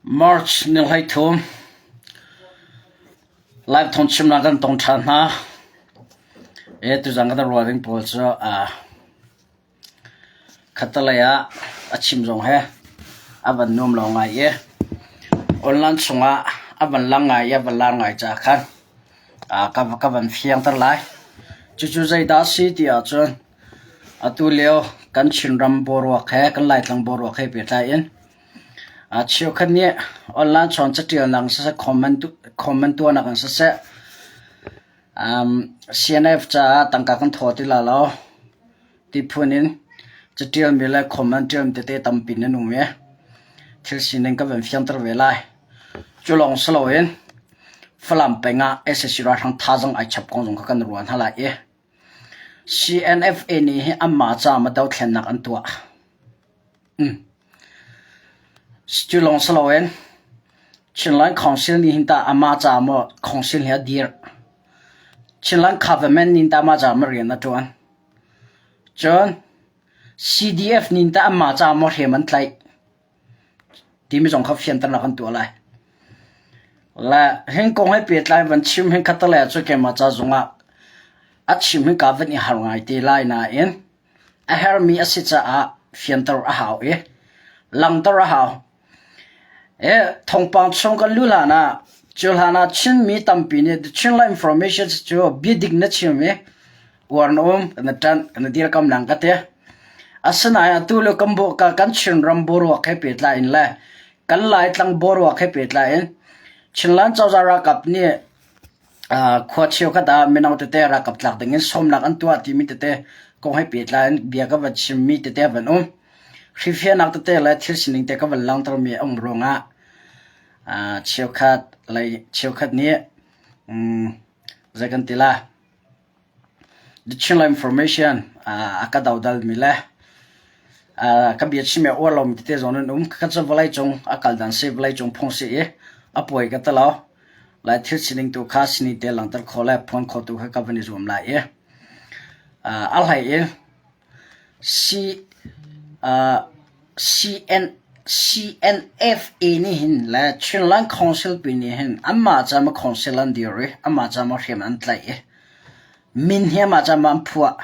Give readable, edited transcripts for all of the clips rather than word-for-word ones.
March ni 13 Live thawngchimnak kan tong ṭhan hna. E tuzan kan ruah ding pawl cu khattelei ah a chim zong he a van nuam lo ngai i online chungah a van lang ngai i a van lar ngai caah khan ka van fiangter lai. Cucu zeidah a si ti ahcun atu lio kan Chinram boruak he kan Laitlang boruak he pehtlai in Cheukhat nih online chawn caṭialnak in siseh, comment tuahnak in siseh, CNF caah tangka kan thaw ti lai lo ti phun in caṭialmi le comment ṭialmi tete tampi nan um i thil sining ka van fianter ve lai. Cu lawng si loin Falam peng ah sac ralhrang thazaang ai chap kong zong kha kan ruah hna lai i CNFA nih hi anmah caah maw dothlennak an tuah? Cu lawng si loin Chinland Council nih hin tah amah caah maw council hi a dirh? Chinland government nih tah amah caah maw rian a ṭuan? Cun CDF nih tah amah caah maw hriam an tlaih? Timi zong kha fianternak an tuah lai. Le hin kong he pehtlai van chim hin khattelei ah cu keimah ca zongah a chim hin kaa van i har ngai te lai nain A herhmi a si caah fianter a hau i langhter a hau. Thawngpang chung kan luh hlan ah cu hlan ah Chinmi tampi nih The Chinland Information cu biadik na chim i uar na um, kan i ṭanh, kan i dirkam nang ka ti. Asinain atu le kan kan Chinram boruak he pehtlai in le kan Laitlang boruak he pehtlai in Chinland cozah ralkap nih Khua cheukhat ah mino tete ralkap tlak dingin sawmnak an tuah timi tete kong he pehtlai in bia ka van chimmi tete a van um. Hrifiahnak tete le thil sining te ka van langhtermi a um ruangah cheukhat lei cheukhat nih zei kan ti la The Chinland Information a ka dodalmi le ka biachim i a uar lomi tete zong an um. Ka cu vawleicung a kal dan si, vawleicung phung si i a puai ka ti lo. Lai thil sining tu kha sini te langhter khawh le phuan khawh tu kha ka van i zuam lai i a hlei in C, CN, CNFA nih hin le Chinland Council pi nih hin anmah ca ma council an dir i anmah ca ma hriam an tlaih i min hi anmah ca ma an phuah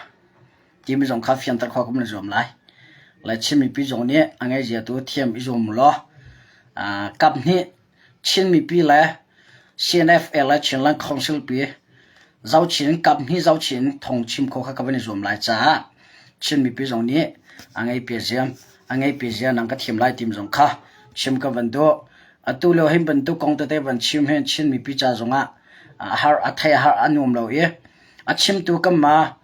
timi zong kha fianter khawh kan i zuam lai. Le Chin mipi zong nih a ngeizia tu thiam i zuam law kap hnih Chin mipi le CNFA le Chinland Council pi zohchin kaphnih zohchin thawngchim kho kha ka van i zuam lai caah Chin mipi zong nih a ngei pi ziam a ngei pi zia nang ka thiam lai tim zong kha chim ka van duh. Atu lio hin bantuk kong tete van chim hin Chin mipi ca zongah a har a thei a har a nuam lo i a chimtu kanmah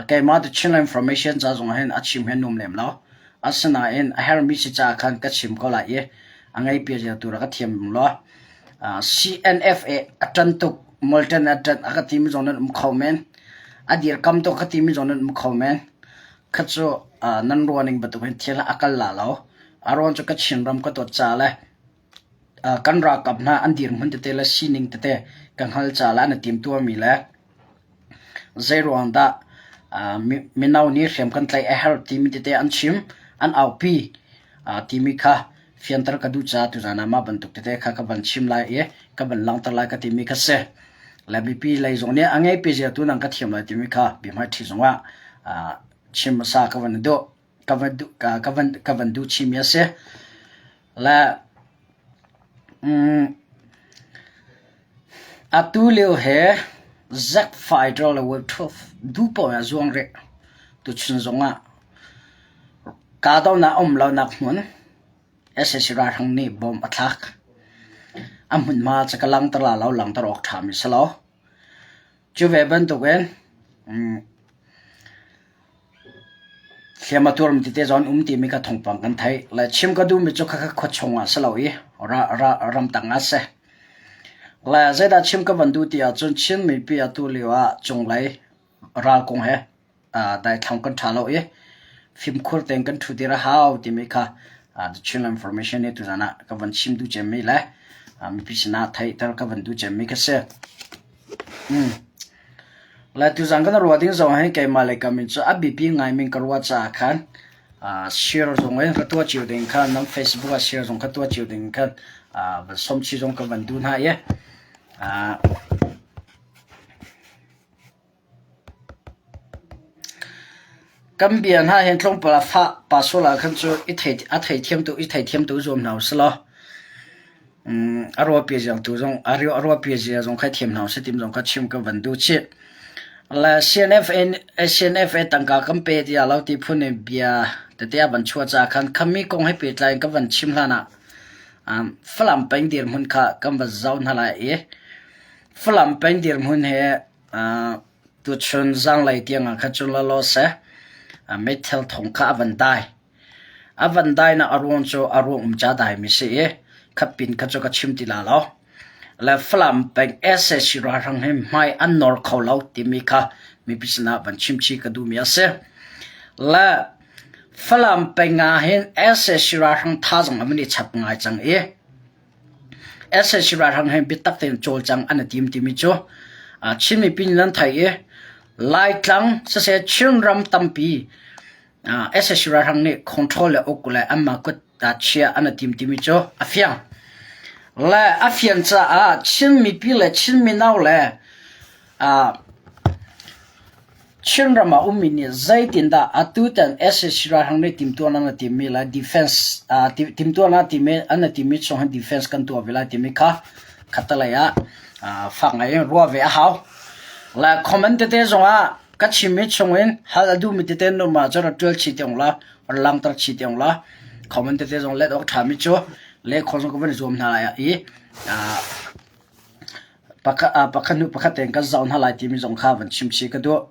keimah The Chinland Information ca zongah hin a chim hi a nuam lem lo. Asinain a herhmi si caah khan ka chim ko lai i a ngei pi zia tu rak ka thiam law. CNFA a ṭan tuk, molten a ṭan a ka timi zong nan um kho men. A dirkam tuk ka timi zong nan um kho men. Kha cu nan ruahning bantuk hin thil a kal la lo. A ruang cu ka Chinram ka dawt ca le kan ralkap hna an dirhmun tete le sining tete ka hngal ca le an i timtuahmi le Zeiruang dah mino nih hriam kan tlaih a herh timi tete an chim, an aupi timi kha fianter ka duh caah tuzaan ah mah bantuk tete kha ka van chim lai i ka van langhter lai ka timi kha si. Le mipi lei zong nih a ngeipi zia tu nang ka thiam lai timi kha biahmaiṭhi zongah chim hmasa ka van duh. Ka van duh ka van ka van duh chimi a si. Le atu lio he Zack Fighter le Web 12 duh paoh in a zuang rih. Tuchun zongah kahdohnak a um lonak hmun sac ralhrang nih bom a thlak. A hmunhma cu ka langhter la lo, langhter awk ṭhami si lo. Cu ve bantukin Hliam a tuarmi tete zong an um timi kha thawngpang kan theih. Le chim ka duhmi cu khakha khua chung ah si lo i ramtang ah si. Le zeidah chim ka van duh ti ahcun Chin mipi atu lio ah cunglei ral kong he daithlang kan ṭha lo i fimkhur tein kan ṭhudir a hau timi kha The Chin Information nih tuzan ah ka van chim duh cemmi le mipi sinah theihter ka van duh cemmi ka si. Le tuzan kan ruah ding zong hi keimah le ka min cu a biapi ngaimi ka ruah caah khan. Share zong in ka tuah cio ding khan nan Facebook ah share zong ka tuah cio ding khan van sawm chih zong ka van duh hna i. Kan bia hna hin tlawmpal a fah pa sual ah khan cu i thei a theithiam tu i theithiam tu zuam hna usih law a ruahpi zia tu zong a ruahpi zia zong kha thiam hna usih tim zong kha chim ka van duh chih. Le CNFA CNFA tangka kan pe tiah lo ti phun in bia tete a van chuah caah khan khami kong he pehtlai in ka van chim hlan ah Falam peng dirhmun kha kan van zoh hna lai i Falam peng dirhmun he tuchun zanglei tiang ah khan cun lalaw seh meithal thong kha a van dai. A van dainak a ruang cu a ruang um ca daimi si i khatpin kha cu ka chim ti la lo. Le Falam peng sac ralhrang hi hmai an nawr kho lo timi kha mipi sinah van chimchih ka duhmi a si. Le Falam peng ah hin sac ralhrang thazaang a van i chap ngai cang i sac ralhrang hi biatak tein cawlcang an i tim timi cu Chin mipi nih nan theih i Laitlang siseh Chinram tampi sac ralhrang nih control le uk le anmah kut chia an i tim timi cu a fiang. Le a fian caah Chin mipi le Chin mino le Chinram ah ummi nih zeitindah atutan sac ralhrang nih timhtuahnak an i timmi le defense timhtuahnak an i timmi chung hin defense kan tuah ve lai timi kha khattelei ah fak ngai in ruah ve a hau. Le comment tete zongah Ka chimmi chungin hal a duhmi tete na um ahcun rak ṭial chih te ung la, rak langhter chih te ung la. Comment tete zong let awk ṭhami cu leh khawh zong ka van i zuam hna lai i pakhat, pakhat hnu pakhat tein kan zoh hna lai timi zong kha van chim chih ka duh.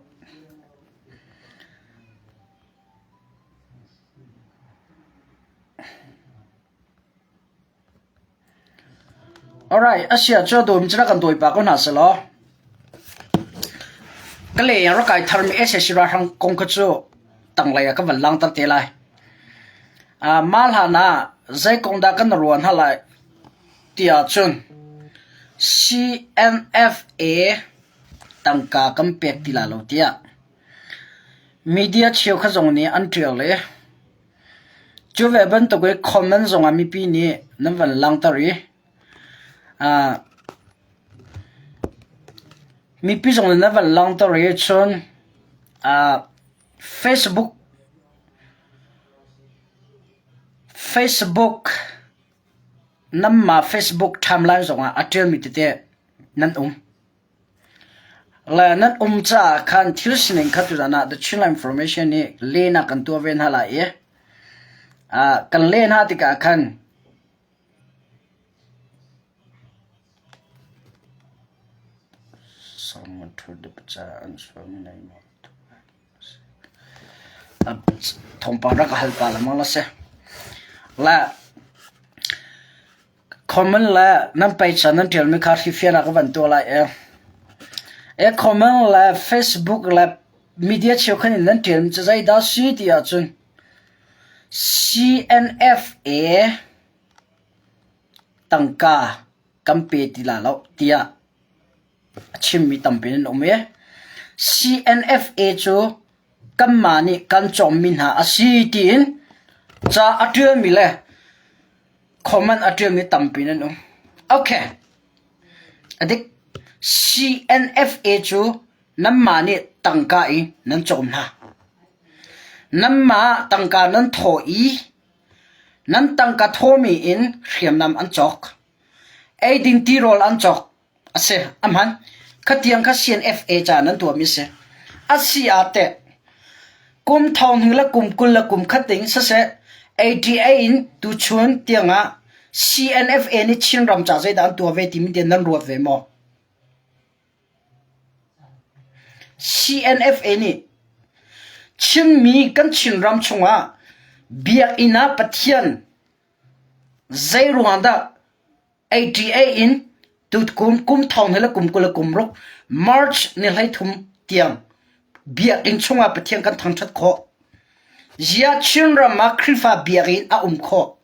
Alright, a si ahcun a dawimi cu rak kan dawi pah ko hna sehlaw ka le in rak kai tharmi sac ralhrang kong kha cu tanglei ah ka van langhter te lai. Uh, mah hlan ah zei kong dah kan ruah hna lai ti ahcun CNFA tangka kan pek ti lai lo tiah media cheukhat zong nih an ṭial i Cu ve bantuk i comment zongah mipi nih nan van langhter i mipi zong nih nan van langhter i cun Facebook Facebook nanmah Facebook timeline zongah a ṭialmi tete nan um. Le nan um caah khan thil sining kha tuzan ah The Chinland Information nih lehnak kan tuah ve hna lai i kan leh hna tikah khan Thawngpang rak ka hal pah lengmang la si. Le Comment le nan peica nan ṭialmi kha hrifian ah ka van tuah lai i e comment le Facebook le media cheukhat in nan ṭialmi cu zeidah si ti ahcun CNFA tangka kan pe ti la lo tiah a chimmi tampi nan um i CNFA cu kanmah nih kan cawmmi hna a si tiin ca a ṭialmi le Comment a ṭialmi tampi nan um. Okay. A dik. CNFA cu nanmah nih tangka i nan cawm hna. Nanmah tangka nan thawh i nan tangka thawmi in hriamnam an cawk. Eiding tirawl an cawk. A si, a hman. Khatiang kha CNFA ca nan tuahmi a si. A si ah teh, kum thong hnih le kum 20 le kum khat ding siseh, ATA in tuchun tiangah CNFA nih Chinram ca zeidah an tuah ve timi tiang nan ruat ve maw? CNFA nih Chinmi kan Chinram chungah biakinn ah Pathian zei ruang dah ATA in tukum kum thong he le kum 20 le kum ruk March ni 13 tiang biakinn chungah Pathian kan thangṭhat khawh. Ziah Chinram ah Khrihfa biakinn a um khawh.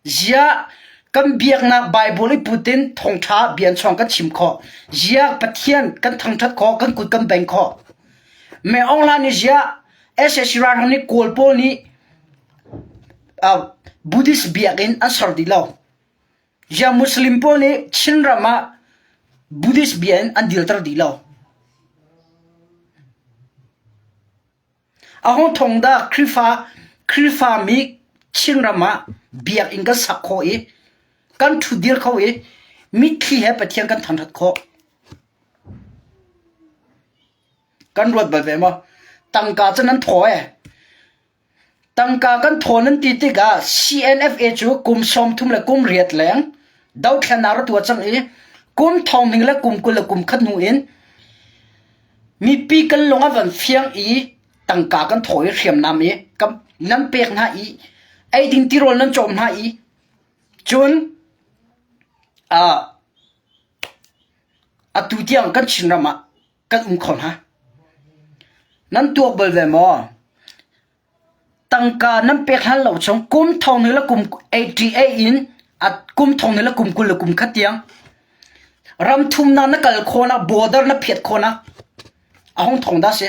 Ziah kan biaknak Bible i put in thawngṭha bia chuang kan chim khawh. Ziah Pathian kan thangṭhat khawh, kan kut kan beng khawh. Me Aung Hla nih ziah SAC ralhrang nih Kawl pawl nih Buddhist biakinn an ser dih lo. Ziah Muslim pawl nih Chinram ah Buddhist biakinn an dilter dih lo. A hung thong dah Khrihfa Khrihfami Chinram ah biakinn kan sak khawh i kan ṭhutdir kho i mitthli he Pathian kan thangṭhat khawh. Kan ruat bal ve maw? Tangka cu nan thaw ee. Tangka kan thaw nan ti tikah CNFA cu kum 30 le kum riat leng dothlennak ra tuah cang i kum thong hning le kum 20 le kum khat hnu in mipi kan lung a van fiang i tangka kan thaw i hriamnam i nan pek hna i eiding tirawl nan cawm hna i cun uh, atu tiang kan Chinram ah kan um kho hna. Nan tuak bal ve maw? Tangka nan pek hlan lo chung kum thong ni le kum 88 in a kum thong ni le kum 20 le kum khat tiang ram thumnak na kal khawhnak border na phiat khawhnak a hong thong dah si.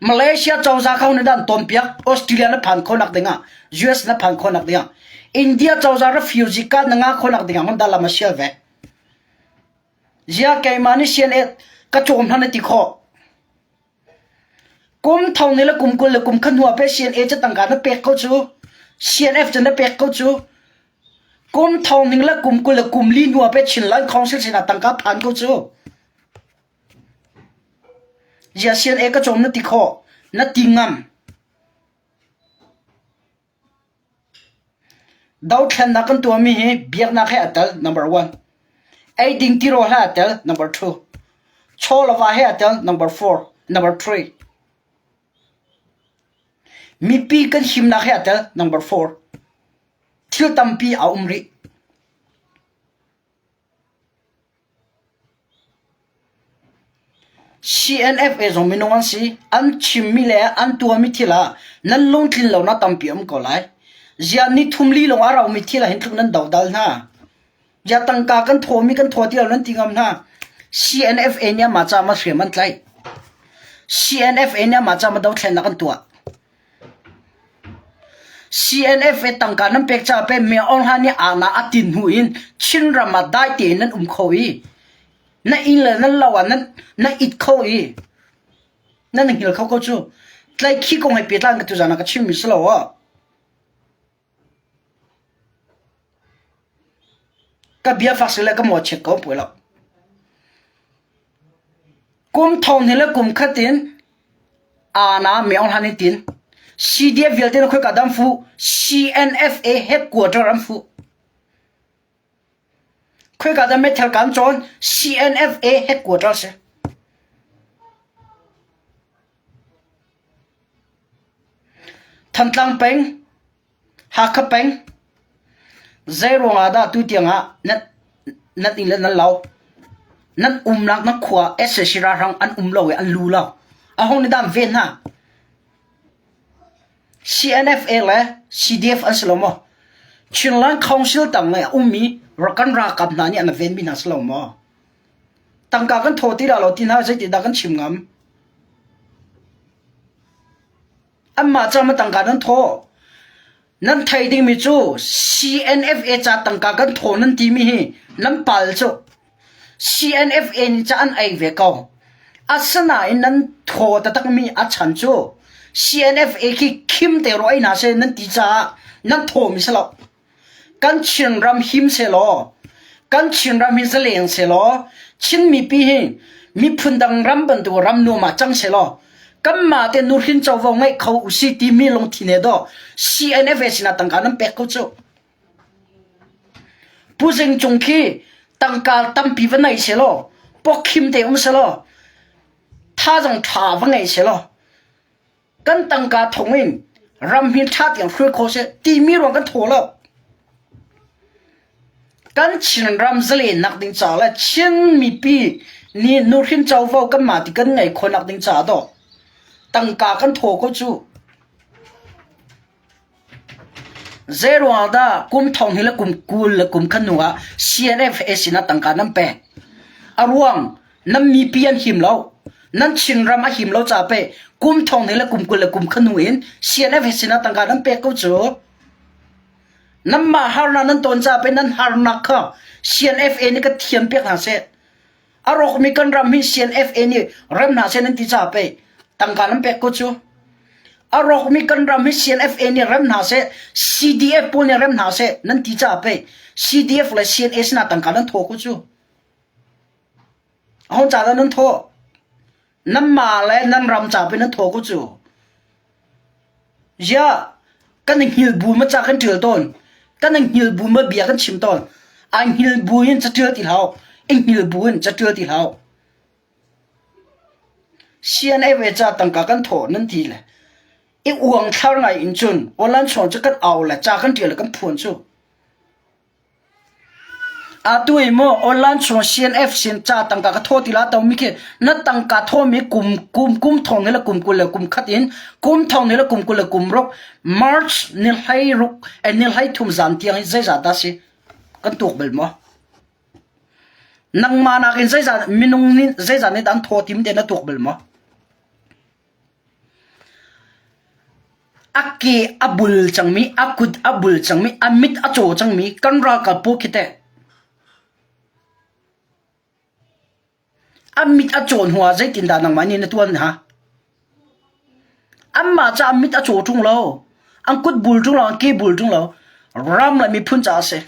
Malaysia cozah kha ni dan ton piak Australia na phan khawhnak dingah US na phan khawhnak dingah India cozah refugee card na nga khawhnak dingah hon dah lam a sial ve. Ziah keimah nih sian eh ka cawm hna na ti khawh. Kum thong ni le kum 20 le kum khat hnu ah pei CNA cu tangka na pek ko cu. CNF cu na pek ko cu. Kum thong ning le kum 20 le kum li hnu ah pei Chinland Council sinah tangka phan ko cu. Ziah CNA ka cawm na ti khawh. Na ti ngam. Dothlennak kan tuahmi hi biaknak he aa tel number one. Eiding tirawl he aa tel number two. Chaw le va he aa tel number four, number three. Mipi kan himnak he aa tel number four. Thil tampi a um rih. CNFA zong minung an si. An chimmi le an tuahmi thil ah nan lungtlin lonak tampi a um ko lai. Ziah ni thum li lawng a raumi thil ah hin tluk nan dodal hna. Ziah tangka kan thawmi kan thaw ti lo nan ti ngam hna. CNFA nih amah caah ma hriam an tlaih. CNFA nih amah caah ma dothlennak an tuah. CNF i tangka nan pek caah pei Myo Aung Hlaing nih aana a tin hnu in Chinram ah dai tein nan um kho i na inn le nan lo ah nan na it kho i nan i hngilh kho ko cu. Tlaihkhih kong he pehtlai in ka tuzaan ah ka chimmi si lo ah. Ka bia fak sile ka mawhchiat ko puai lo. Kum thong hnih le kum khat in Aana Myo Hlan in tin CDF vialte na khoika dah an fuh? CNFA headquarter an fuh. Khoika dah meithal kan cawn? CNFA headquarter si. Thantlang peng, Hakha peng, zeiruang ah dah tutiang ah nan nan inn le nan lo? Nan umnak nan khua sac ralhrang an um lo i an lu lo. Aho nih dah an ven hna? CNFA le CDF an si lo maw? Chinland Council tang i a ummi kan ralkap hna nih an venmi hna si lo maw? Tangka kan thaw ti dah lo ti hna zeitindah kan chim ngam? Anmah ca ma tangka nan thawh? Nan thei dingmi cu CNFA ca tangka kan thaw nan timi hi nan pal cu. CNFA nih ca an ei ve ko. Asinain nan thaw taktakmi a chan cu CNFA khi khim te rawh ei hna seh nan ti caah nan thawmi si lo. Kan Chinram him sehlaw, kan Chinram hi zaleng sehlaw, Chin mipi hi miphun dang ram bantuk ram nuam ah cang sehlaw, kanmah te nuhrin covo ngeih kho usih timi lungthin he dawh CNFA sinah tangka nan pek ko cu. Pu Zing Cung khi tangka tampi va nei sehlaw, pawkhim te um sehlaw, thazaang ṭha va ngei sehlaw, kan tangka thong in ram hi ṭha tiang hruai kho seh timi ruang kan thaw lo. Kan Chinram zalennak ding ca le Chin mipi nih nuhrin covo kanmah ti kan ngei khawhnak ding caah dawh tangka kan thaw ko cu. Zeiruang dah kum thong hi le kum 20 le kum khat hnu ah CNFA sinah tangka nan pek? A ruang nan mipi an him lo. Nan Chinram a him lo caah pei. Kum thong hnih le kum 20 le kum kha hnu in CNF he sinah tangka nan pek ko cu. Nanmah harnak nan ton caah pei nan harnak kha CNFA nih ka thiam piak hna seh. A rawkmi kan ram hi CNFA nih rem hna seh nan ti caah pei tangka nan pek ko cu. A rawkmi kan ram hi CNFA nih rem hna seh, CDF pawl nih rem hna seh nan ti caah pei CDF le CNA sinah tangka nan thaw ko cu. Aho ca dah nan thawh? Nanmah le nan ram ca pin nan thaw ko cu. Ziah kan i hngilh bu ma ca kan ṭial tawn. Kan i hngilh bu ma bia kan chim tawn. Ai hngilh bu in ca ṭial ti hlah. I hngilh bu in ca ṭial ti hlah. CNA ve ca tangka kan thawh nan ti le i uangthlar ngai in cun online chung cu kan au le ca kan ṭial le kan phuan cu. Atu i maw online chung CNF sin ca tangka ka thaw ti la to mi khi na tangka thawmi kum kum kum thong ni le kum 20 le kum khat in kum thong ni le kum 20 le kum ruk March ni hlei ruk eh, ni hlei thum zan tiang hi zeizah dah si kan tuak bal maw? Nangmah nakin zeizah minung nih zeizah nih dah an thaw tim te na tuak bal maw? A ke a bul cangmi, a kut a bul cangmi, a mit a caw cangmi kan ralkap pawl khi teh a mit a caw hnu ah zeitindah nangmah nih na tuan hna? Anmah caah mit a caw ṭung lo, an kut bul ṭung lo, an ke bul ṭung lo, ram le miphun caah a si.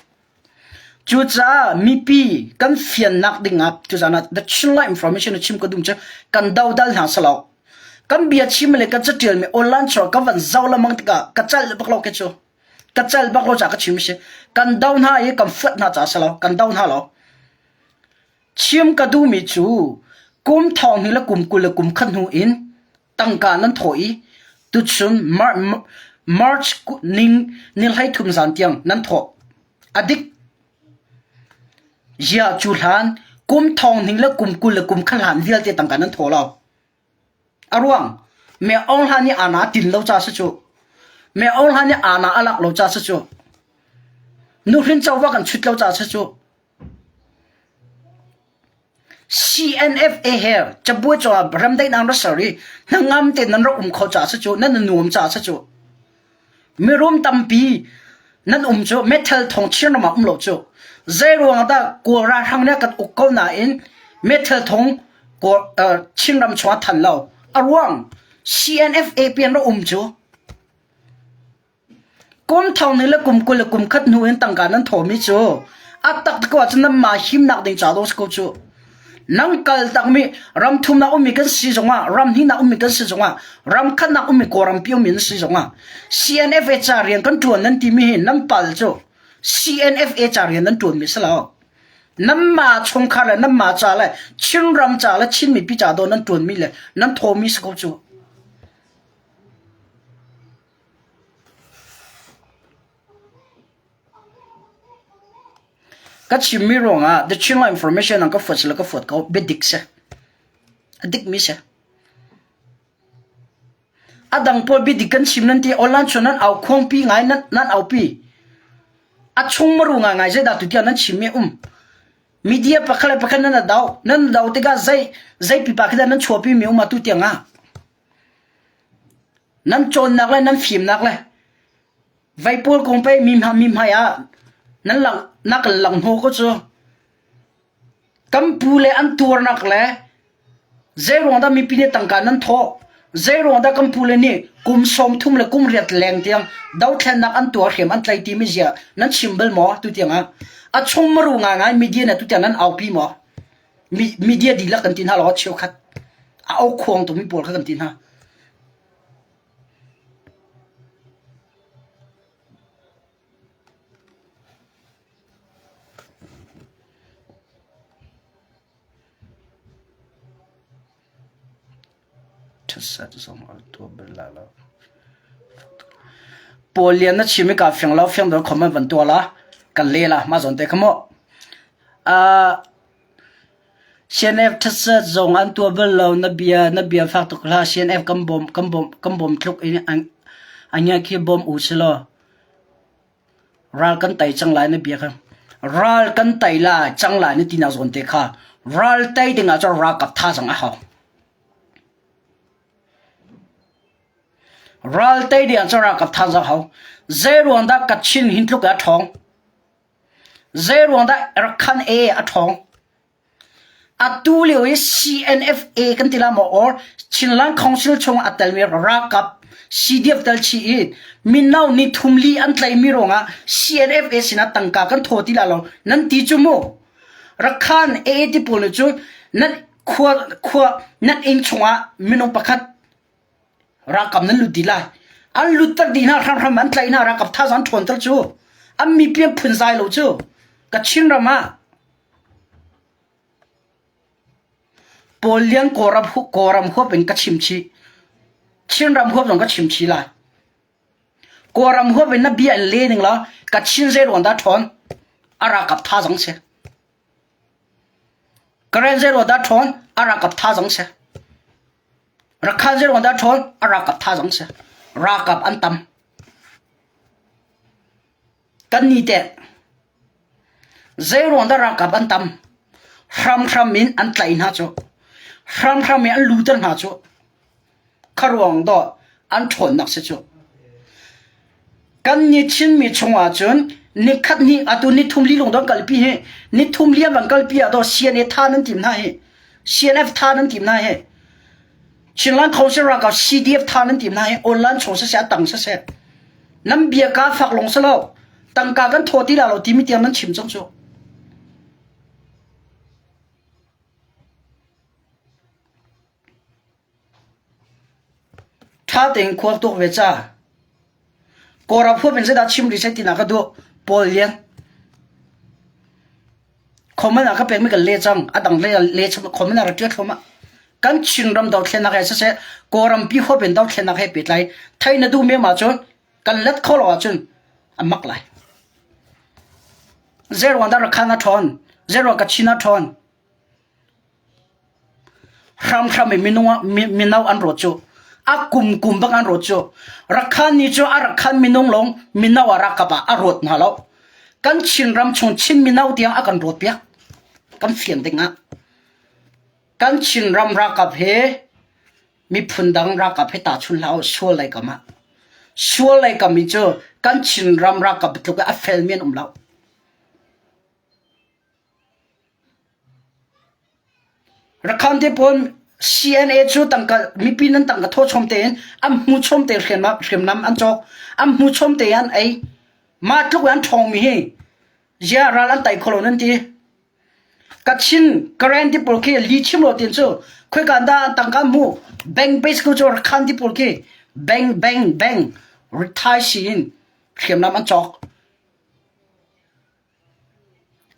Cucaah mipi kan fiannak dingah tuzaan ah The Chinland Information a chim ka dum cu kan dodal hna selaw kan bia chim le kan catial mi online chuah ka van zoh lengmang tikah ka cal bak lo ke cu ka cal bak lo ca ka chim si kan do hna i kan fuat hna ca selaw kan do hna lo chim ka duhmi cu kum thong hnih le kum 20 le kum khat hnu in tangka nan thawh i tuchun March ning ni 13 zan tiang nan thawh. A dik. Ziah cu hlan kum thong hning le kum 20 le kum kha hlan vialte tangka nan thaw lo. A ruang me ong hlan i ana tin lo ca si cu. Me ong hlan i ana alak lo ca si cu. Nuhrin covo kan chut lo ca si cu. CNFA he cabuai cungah remdaihnak ra ser i hnangam tein nan rak um kho caah si cu nan i nuam caah si cu mirum tampi nan um cu metal thong Chinram ah um lo cu zeiruang dah Kawl ralhrang nih a kan uk ko nain metal thong Kawl Chinram chungah than lo a ruang CNFA pian ra um cu Kum thong nih le kum 20 le kum khat hnu in tangka nan thawmi cu a tak ko ahcun nanmah himnak ding ca dawh si ko cu. Nan kal takmi ram thumnak ummi kan si zongah ram hnihnak ummi kan si zongah ram khatnak ummi Kawlrampi ummi nan si zongah CNFA ca rian kan ṭuan nan timi hi nan pal cu CNFA ca rian nan ṭuanmi si lo. Nanmah chungkhar le nanmah ca le Chinram ca le Chin mipi ca dawh nan ṭuanmi le nan thawmi si ko cu. Ka chimmi ruangah The Chinland Information an ka fuat sila ka fuat ko. Biadik si. A dikmi si. A dang pawl biadik kan chim nan ti online chun nan au khuangpi ngai nan, nan aupi. A chung maru ngai ngai zeidah tu tiang nan chimmi um. Media pakhat le pakhat nan dau. Nan dau tikah zei zei pipa khi dah nan chuahpi mi um atu tiang ah. Nan cawnnak le nan fimnak le veipual kong pei mi mi hmai ah nan lang na kan lang hnaw ko cu. Kan pu le an tuarnak le zeiruang dah mipi nih tangka nan thawh zeiruang dah kan pu le nih kum 30 le kum riat leng tiang dothlennak an tuar hriam an tlai timi zia nan chim bal maw tu tiang ah a chung maru ngai ngai media na tu tiang nan aupi maw media dihlak kan ti hna lo cheukhat a au khuang tumi pawl kha kan ti hna. Pawl lian na chim i kaa fiang lo fiang deuh comment van tuah la kan le la mah zawn te kha mu. Uh, CNF thatset zong an tuah bal lo na bia na bia fak tuk hlah CNF kan bawm kan bawm kan bawm tluk in an anya khi bawm u si law ral kan tai cang lai na bia kha ral kan tai la cang lai na ti nak zawn te kha ral tai ding ah cun ralkap tha cang a hau. Ral tei ding cu ralkap thazaang hau. Zei ruang dah Kachin hin tluk a ṭhawng? Zei ruang dah Rakhan A a ṭhawng? Atu lio i CNFA kan ti la maw or Chinland Council chung a telmi ralkap CDF tel chih i mino ni thum li an tlaimi ruangah CNFA sinah tangka kan thaw ti la lo nan ti cu mu. Rakhan AA ti pawl nih cun nan khua khua nan inn chungah minung pakhat ralkap nan lut dih lai. An lutter dih hna hramhram an tlaih hna ralkap thazaang ṭhawnter cu an mipi an phunzai lo cu Kachin ram ah Paul Lian Kawlram Kawlram huap in ka chim chih. Chinram huap zong ka chim chih lai. Kawlram huap in na bia in le ning law Kachin zei ruang dah ṭhawn? A ralkap thazaang si. Karen zei ruang dah ṭhawn? A ralkap thazaang si. Rakhan zei ruang dah ṭhawn? A ralkap thazaang si. Ralkap an tam. Kan ni teh Zeiruang dah ralkap an tam? Hramhram in an tlaih hna cu. Hramhram in an luter hna cu. Kharuang dawh an ṭhawnnak si cu. Kan ni Chinmi chungah cun nikhat hnih atu nithum li lung dong kalpi hi nithum li an van kalpi ah daw CNA tha nan tim hna hi CNF tha nan tim hna hi Chinland Council ralkap CDF tha nan tim hna hi online chung siseh a tang siseh nan bia ka fak long si lo tangka kan thaw ti la lo timi tiang nan chim cang cu tha tein khual tuk ve ca Kawlram huap in zeidah chim rih seh ti na ka duh Paul Lian Comment ah ka pekmi kan le cang. A dang le le chim comment ah ra ṭial thluahmah. Kan Chinram dothlennak he siseh, Kawlrampi huap in dothlennak he pehtlai thei na duh mem ahcun kan let kho lo ahcun a mak lai. Zeiruang dah Rakhan a ṭhawn? Zeiruang Kachin a ṭhawn? Hramhram in minung ah mino an rawt cu. A kum kum bak an rawt cu. Rakhan nih cu a rakhan minung lawng mino ah rakap ah a rawt hna lo. Kan Chinram chung Chin mino tiang a kan rawt piak. Kan fian ding ah. Kan Chinram rakap he miphun dang rakap he tahchun hlah u sual lei kam ah. Sual lei kam in cu kan Chinram rakap tluk a felmi an um lo. Rakhan te pawl CNA cu tangka mipi nan tangka thaw chom tein an hmu chom te hriamnam an cawk an hmu chom te an ei mah tluk an ṭhawng mi hi zia ral an tai kho lo nan ti Kachin Karen ti pawl khi li chim lo tin cu khoika dah an tangka hmu bank base ko cu Rakhan ti pawl khi bank bank bank rithai si in hriamnam an cawk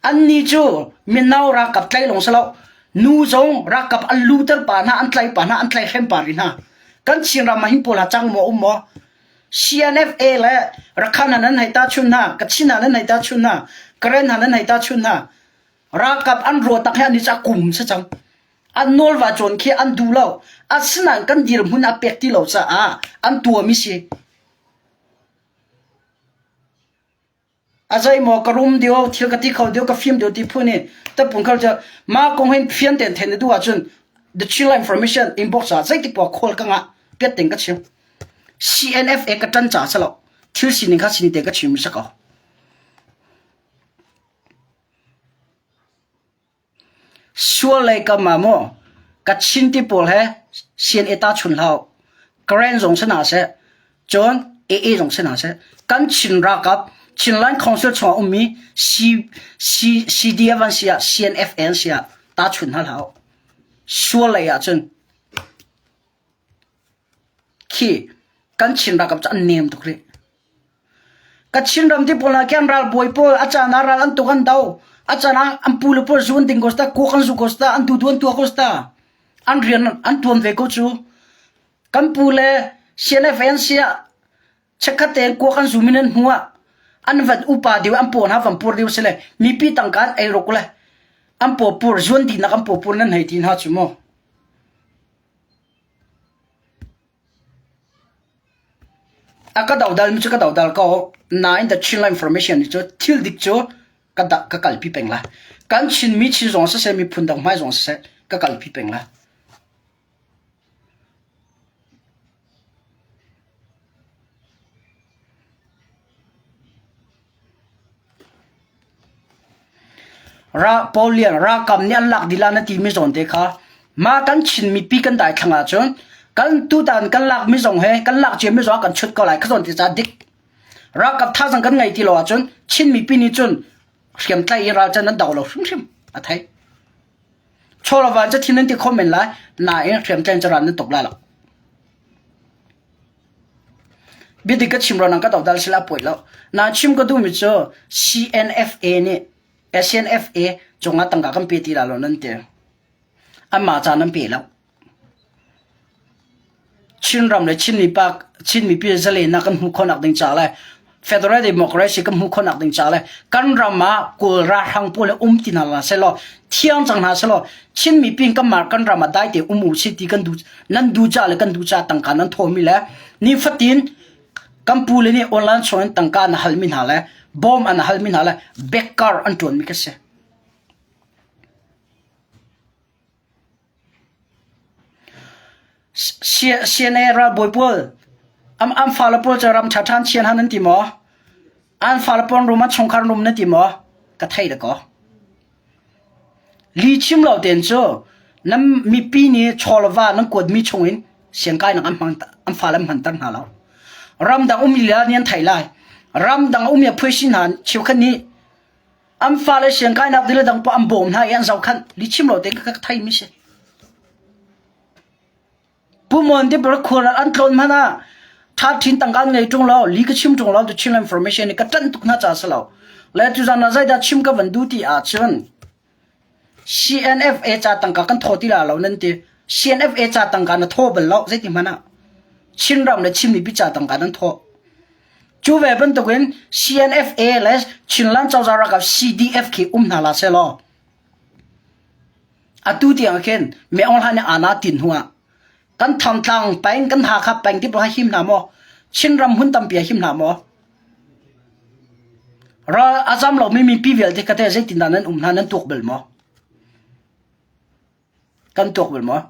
Annih cu mino ralkap tlaih lawng si lo, nu zong ralkap an luter pa hna, an tlaih pa hna, an tlaihhrem pa rih hna. Kan Chinram ah hin pawl ha cang maw um maw? CNFA le Rakhan hna nan hei tahchun hna, Kachin hna nan hei tahchun hna, Karen hna nan hei tahchun hna. Ralkap an ruah tak hi an i ca kum si cang. An nawlva cawn khi an duh lo. Asinain kan dirhmun a pek ti lo caah an tuami si. A zeimaw ka rum deuh, thil ka ti kho deuh, ka fim deuh ti phun in tapung kho cu mah kong hin fian tein theih na duh ahcun the Chin Information inbox ah zeitik poah call ka ngah piat tein ka chim. CNFA ka ṭan caah si lo. Thil sining kha sining tein ka chim si ko. Sual lei kam ah maw Kachin ti pawl he CNA tahchun hlah u. Karen zong si hna seh, cun AA zong si hna seh, kan Chin ralkap Chinland Council chungah ummi C, C, CDF an si ah, CNFA an si ah tahchun hna hlah u. Sual lei ahcun khi kan Chin ralkap cu an nem tuk rih. Kachin ram ti pawl ah khin ralbawi pawl a caan ah ral an tuk an do. A caan ah an pu le pawl zu an ding ko sita, kuak an zu ko sita, an dudu an tuah ko sita. An rian an tuan ve ko cu. Kan pu le CNF an si ah chikkhat tein kuak an zum in an hmu ah an van upa deuh an paw hna van pur deuh si le mipi tangka an ei ruk le an paw pur zuan dihnak an paw pur nan hei ti hna cu mu. A ka dodalmi cu ka dodal ko. Nain the Chinland Information nih cu thil dik cu ka da ka kalpi peng lai. Kan Chinmi Chin zong siseh, miphun dang hmai zong siseh, ka kalpi peng lai. Ra Paul Lian ralkap nih an lak dih la na timi zawn te kha mah kan Chin mipi kan daithlang ahcun kan tutan kan lakmi zong he kan lak ciami zong ah kan chut ko lai kha zawn te ca dik. Ralkap thazang kan ngei ti lo ahcun Chin mipi nih cun hriamtlai i ralchan an do lo hrimhrim a thei. Chawlava cu thin an ti kho men lai nain hriamtlai cu ral nan tuk lai lo. Biadik ka chim ruangah ka dodal sila a pawi lo. Na chim ka duhmi cu CNFA nih SNFA cungah tangka kan pe ti la lo nan ti. Anmah ca nan pe lo. Chinram le Chin mipa Chin mipi zalennak kan hmuh khawhnak ding ca le Federal Democracy kan hmuh khawhnak ding ca le kan ram ah Kawl ralhrang pawl um ti hna la selaw thiang cang hna selaw Chin mipi kan mar kan ram ah dai te um u si ti kan du nan du ca le kan du ca tangka nan thawmi le nifatin kan pu le nih online chung in tangka an halmi hna le bawm an halmi hna le backar an ṭuanmi ka si. CNA ralbawi pawl an fale pawl cu ram ṭha ṭhan chian han an ti maw? An fale pawl rum an chungkhar rum na ti maw? Ka thei dakaw. Li chim lo tein cu nan mipi nih chaw le va nan kuatmi chungin siangkainak an hmang an fale an hmanter hna lo. Ramdang ummi le nih an thei lai. Ramdang ummi a phuaisi hna cheukhat nih An fale siangkainak dil dang poah an bawm hna i an zohkhanh. Lihchim lo tein ka theimi si. Pu Mon te bor khual an tlawn hmanh ah tha thin tangka an ngei ṭung lo, li ka chim ṭung lo, tu Chinland information ni ka ṭanh tuk hna ca si lo. Le tuzan ah zeidah chim ka van duh ti ahcun CNFA ca tangka kan thaw ti la lo nan ti. CNFA ca tangka na thaw bal lo zeiti hmanh ah. Chinram le Chin mipi ca tangka nan thaw. Cu ve bantukin CNFA le Chinland cozah ralkap CDF khi um hna la sehlaw atu tiang khin Myo Aung Hlaing nih aana tin hnu ah kan Thantlang peng kan Hakha peng ti ha him hna maw Chinram hmun tampi ah him hna maw ral a zam lomi mipi vialte kha teh zeitindah nan um hna nan tuak bal maw kan tuak bal maw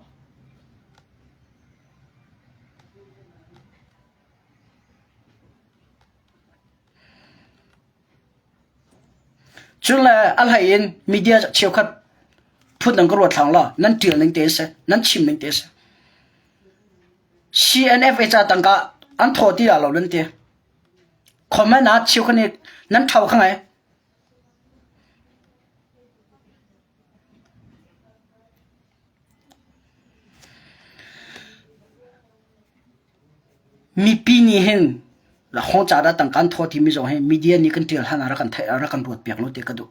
Cun le a hlei in media cheukhat phun dang ka ruat hlang law nan ṭial ning te a si, nan chim ning te a si. CNFA ca tangka an thaw ti dah lo nan ti. Comment ah cheukhat nih nan ṭho kha ngai. Mipi nih hin lakhong ca dah tangka an thaw timi zong hi media nih kan ṭial hlan ah rak kan theih rak kan ruat piak lo ti ka duh.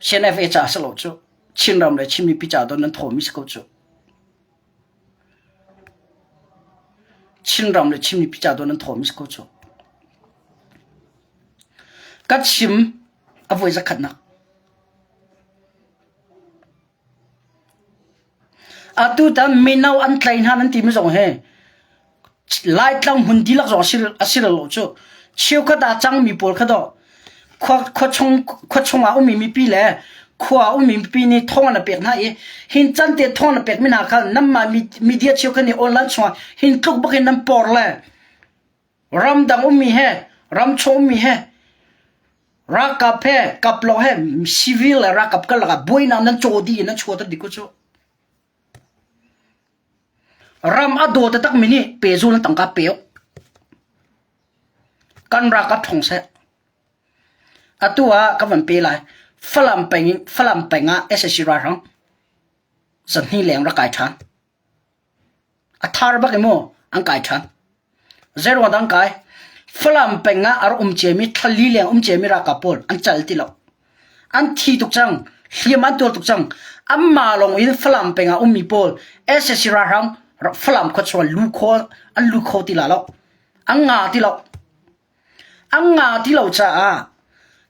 CNFA ca si lo cu Chinram le Chin mipi ca don nan thawmi si ko cu. Chinram le Chin mipi ca don nan thawmi si ko cu. Ka chim a voi zakhatnak. Atutan mino an tlai hna nan timi zong hi Laitlang hmun dihlak zong a si lo cu. Cheukhat ah cangmi pawl kha dawh khua chung khua chungah ummi mipi le khua ah ummi mipi nih thawng an pek hna i hin can te thawng an pekmi hna kha nanmah media cheukhat nih online chungah hin tluk bak in nan por le Ramdang ummi he, ramchung ummi he, ralkap he, kap lo he, civil le ralkap karlak ah buainak nan caw dih in nan chuahter dih ko cu. Ram a daw taktak mi nih pezul an tangka pe awk. Kan ralkap ṭhawng seh. Atu ah ka van pe lai. Falam peng in Falam peng ah SAC ralhrang zahnih leng rak kai ṭhan. A thar bak i mu an kai ṭhan. Zeiruang dah an kai? Falam peng ah a rak um ciami thlali leng um ciami ralkap pawl an cal ti lo. An thi tuk cang. Hliam an tuar tuk cang. Anmah lawng in Falam peng ah ummi pawl sac ralhrang Falam khua chung ah lu kho an lu kho ti la lo. An nga ti lo. An nga ti lo caah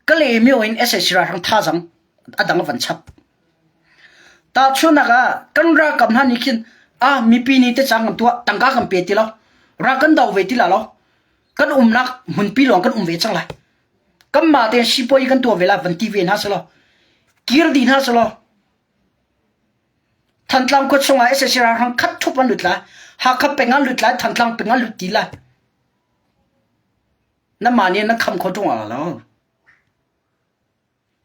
Kalaymyo in sac ralhrang thazaang a dang a van chap. Tahchunhnak ah kan ralkap hna nih khin ah mipi nih tecang kan tuah tangka kan pe ti lo ral kan do ve ti la lo kan umnak hmunpi lawng kan um ve cang lai kanmah tein sipuai kan tuah ve lai van ti ve hna selaw kir dih hna selaw Thantlang khua chungah sac ralhrang khat thup an lut lai Hakha peng an lut lai Thantlang peng an lut ti lai nanmah nih nan kham kho ṭung lo.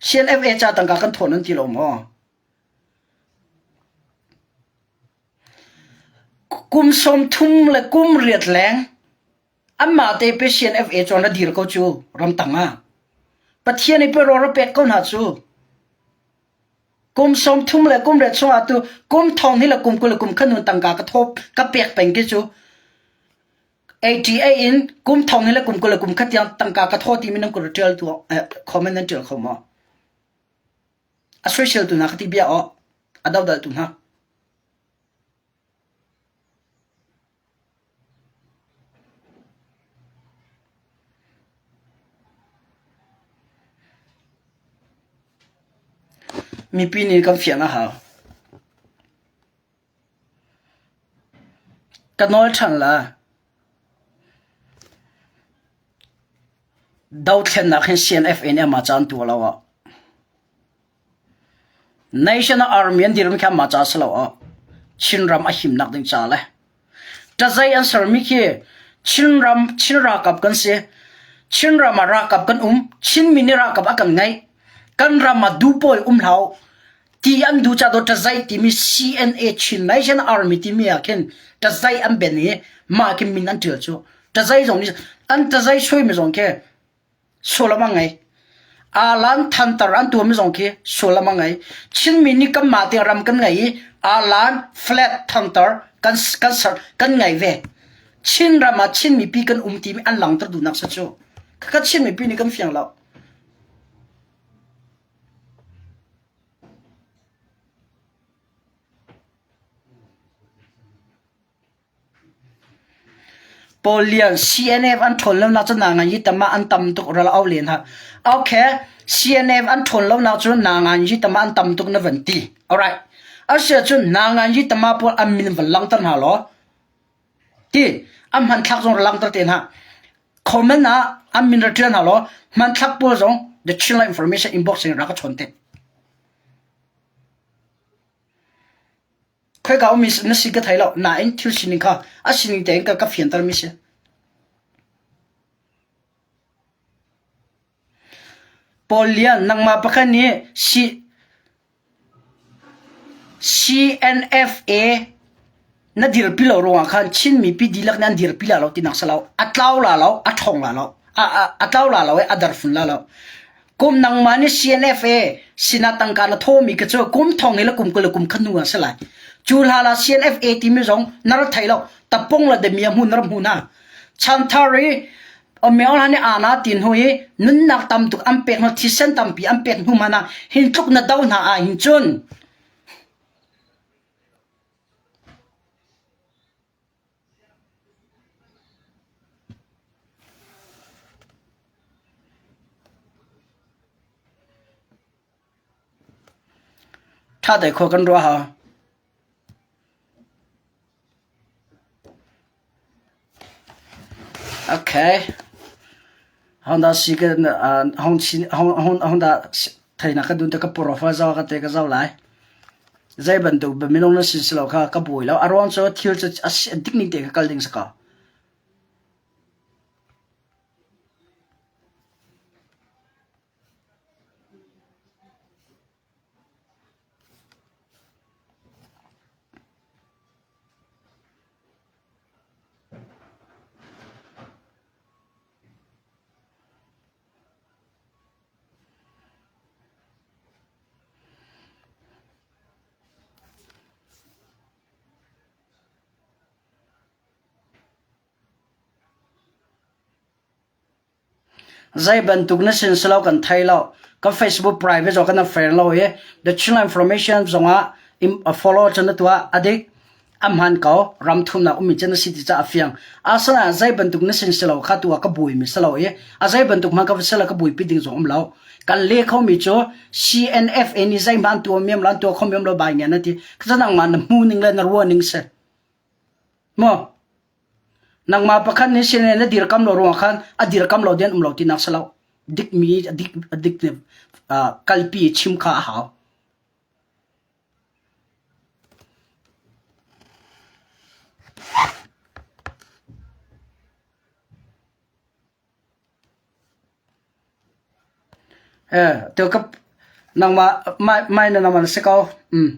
CNFA ca tangka kan thawn an ti lo maw? Kum 30 le kum riat leng anmah te pe CNFA cu an ra dir ko cu ramtang ah. Pathian i pe rawl a pek ko hna cu. Kum 30 le kum riat chungah tu kum thong hi le kum 20 le kum khat nun tangka ka thawp ka pek peng ki cu. ATA in kum thong hi le kum 20 le kum khat tiang tangka ka thaw timi nan kut ṭial tu comment nan ṭial kho maw? A soisel tu hna ka ti bia aw. A dodal tu hna. Mipi nih kan fian a hau. Ka nawl ṭhan la. Dothlennak hin CNFA nih amah caan tuah lo ah. National Army an dirmi kha mah ca si lo ah Chinram a himnak ding ca le ṭazei an sermi khi Chinram Chin ralkap kan si. Chinram ah ralkap kan um. Chinmi nih ralkap a kan ngeih. Kan ram ah dupawi um hlah ti an duh ca do ṭazei timi CNA Chin National Army timi ah khin ṭazei an ben i mah khin min an ṭial cu. Ṭazei zong nih an ṭazei suaimi zong khi sullam a ngei. Alan thantar an tuahmi zong khi sullam a ngei. Chinmi nih kanmah te ram kan ngei i alan flat thantar kan kan ser kan ngei ve. Chin ram ah Chin mipi kan um timi an langter duhnak si cu. Ka Chin mipi nih kan fiang lo. Paul Lian, CNF an ṭhawn lonak cu naa ngan yi tam ah an tam tuk ral au len ha. Okay, CNF an ṭhawn lonak cu naa ngan yi tam ah an tam tuk na van ti. Alright. Asiahcun naa ngan yi tam ah pawl an min van langhter hna law ti an hmanthlak zong ra langhter te hna. Comment ah an min ra ṭial hna law hmanthlak pawl zong the Chinland Information inbox in rak ka chawn te. Khoika ummi na si ka thei lo nain thil sining kha a sining tein ka ka fiantermi si. Paul Lian nangmah pakhat nih C CNFA na dirpi lo ruangah khan Chin mipi dihlak nih an dirpi la lo tinak si lo. A tlau la lo, a ṭhawng la lo. A, a, a tlau la lo i a darfun la lo. Kum nangmah nih CNFA sinah tangka na thawmi ka cu kum thong i le kum 20 le kum khat hnu ah si lai. Cu hla la CNFA timi zong na ra thei lo. Tapung le demia hmun na ra hmu hna. Chanthar i Omeo hla nih ana tin hu i nunnak tam tuk an pek hnu thisen tampi an pek hnu hmanh ah hin tluk na do hna ah hin cun Ṭha te khua kan ruah hau. Okay. Honda si ka hong chin hong hong Honda theina ka dun te ka profile zau ka te ka zau lai. Zei bantuk minung na sin si lo kha ka buai lo. A ruang cu thil cu a dik ning te ka kal ding si ko. Zei bantuk na sin si lo kan thei lo. Kan Facebook private zong kan fair lo i The Chinland Information zongah follow cun na tuah a dik a hman ko ram thumnak ummi cun na si ti ca a fiang. Asinain zei bantuk na sin si lo kha tu ah ka buaimi si lo i a zei bantuk hmanh ka va si lo ka buaipi ding zong um lo. Kan le khomi cu CNFA nih zeihmanh an tuah miam lo an tuah kho miam lo bai ngian na ti. Ka nangmah na hmu ning le na ruah ning si. Maw? Nangmah pakhat nih sin na dirkam lo ruangah khan a dirkam lo ding an um lo tinak si lo. Dikmi dik dik kalpi chim kha a hau. Nangmah mai na nangmah na si ko. Mm.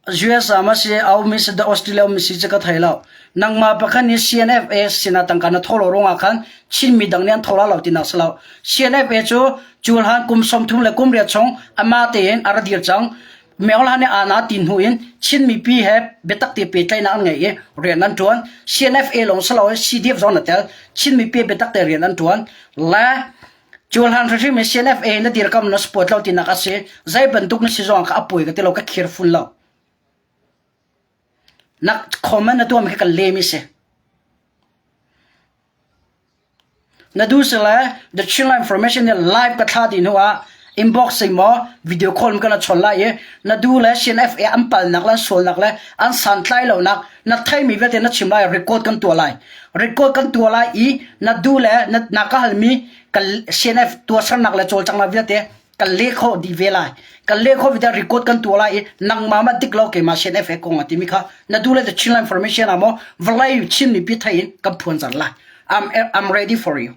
US ah ma si a ummi si dah Australia ummi si cu ka thei lo. Nangmah pakhat nih CNFA sinah tangka na thawh lo ruangah khan Chinmi dang nih an tho la lo tinak si lo. CNFA cu cuhlan kum 30 le kum riat chung amah tein a ra dir cang. Myohla nih aana ti hnu in Chin mipi he biatak te pehtlaihnak an ngei i rian an ṭuan. CNFA lawng si loin CDF zong na tel. Chin mipi biatak te rian an ṭuan. Le cuhlan hrimhrim in CNFA na dirkam na support lo tinak a si. Zei bantuk na si zong kha a puai ka ti lo, ka khir fun lo. Na comment na tuahmi kha kan lem i si. Na duh si le The Chinland Information nih live ka thlah dih hnu ah inbox in maw video call in kan chawn lai i na duh le CNFA an palnak le an sualnak le an santlai lonak na theimi vialte na chim lai record kan tuah lai. Record kan tuah lai i na duh le na, na ka halmi kan CNF tuahsernak le cawlcanghnak vialte kan leh khawh dih ve lai. Kan leh khawh vialte record kan tuah lai i nangmah mah dik lo keimah CNFA kong a timi kha na duh le The Chinland Information ah maw vawlei Chin mipi thei in kan phuan zar lai. I'm, I'm ready for you.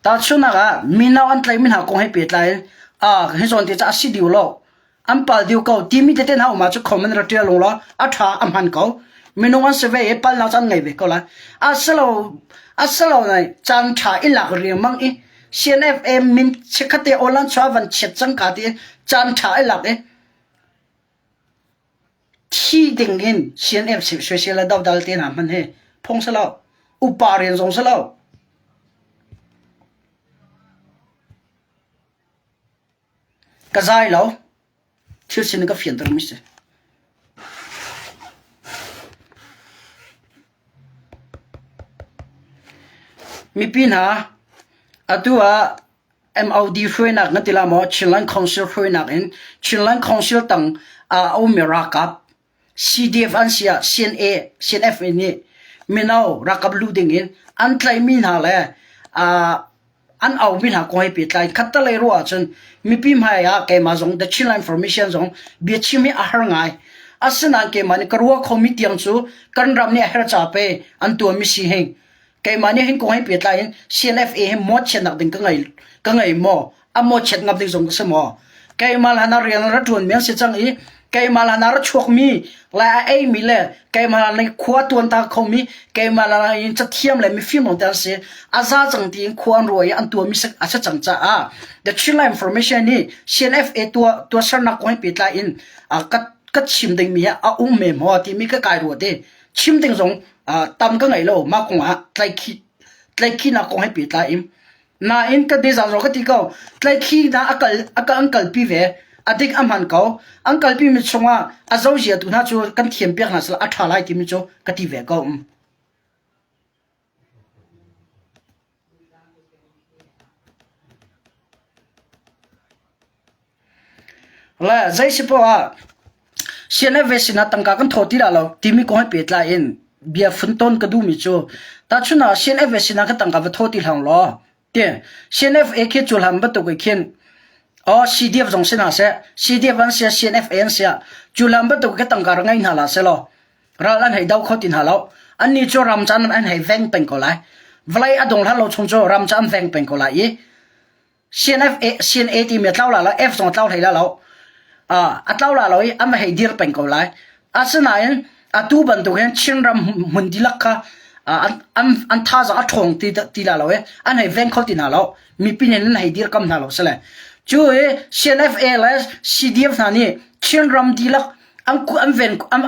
Tahchunhnak ah mino an tlaihmi hna kong he pehtlai in ah hi zawn te cu a si dih lo an pal dih ko timi tete hna um ah cu comment ra ṭial ung law a ṭha a hman ko minung an si ve i palnak cu an ngei ve ko lai asilo asilo nai caan ṭha i lak riangmang i CNFA min chikkhatte online chuah van chiat cang ka ti caan ṭha i lak i thi ding in CNF soisel le dodal te hna hman hi phung si lo upa rian zong si lo ka zai lo Thil sin ka fianter mi si. Mipi hna, atu ah MOD hruainak na ti la maw Chinland Council hruainak in Chinland Council tang ah a ummi ralkap CDF an si ah CNA, CNF nih mino ralkap lu ding in an tlaihmi hna le uh, an aumi hna kong he pehtlai khattelei ruah ahcun mipi hmai ah keimah zong The Chinland Information zong biachim hi a har ngai. Asinain keimah nih ka ruah khomi tiang cu kan ram nih a her ca pe an tuahmi si hi keimah nih hin kong he pehtlai in CNFA hi mawhchiatnak ding ka ngei ka ngei maw a mawhchiat ngam ding zong ka si maw keimah hlan ah rian ra ṭuan mi an si cang i keimah hlan ah ra chuakmi le a eimi le keimah hlan i khua tuan ta khomi keimah hlan in cathiam le mifim lawng te an si a za cang tiin khua an ruah i an tuahmi a si cang caah The Chinland Information nih CNFA tuah tuahsernak kong he pehtlai in ka ka chim dingmi hi a um me maw timi ka kai ruat i chim ding zong tam ka ngei lo mah kong ah tlaikhi tlaikhinak kong he pehtlai in Nain ka nizaan zong ka ti ko, tlaihthli hna a kal a ka an kalpi ve. A dik a hman ko. An kalpi mi chungah a zozia tu hna cu kan thiam piak hna sila a ṭha lai timi cu ka ti ve ko. Le zei si poah ah CNF sinah tangka kan thaw ti dah lo timi kong he pehtlai in bia funton ka duhmi cu tahchun ah CNF sinah ka tangka va thaw ti hlang law ti CNFA khi cu hlan bantuk i khin oh CDF zong si hna seh CDF an sia CNFA an sia cu hlan bantuk ka tangka ra ngei hna la seh law ral an hei do kho ti hna lo annih cu ram caan an hei veng peng ko lai vawlei a dong hlan lo chung cu ram cu an veng peng ko lai i CNF CNA timi a tlau la lo F zong a tlau hlei la lo a tlau la lo i an hei dir peng ko lai asinain atu bantuk hin Chinram hmun dihlak kha an an an thazaang a ṭhawng ti ti la lo i an hei veng kho ti hna lo mipi nih an hei dirkam hna lo sile cu i CNFA le CDF hna nih Chinram dihlak an an ven an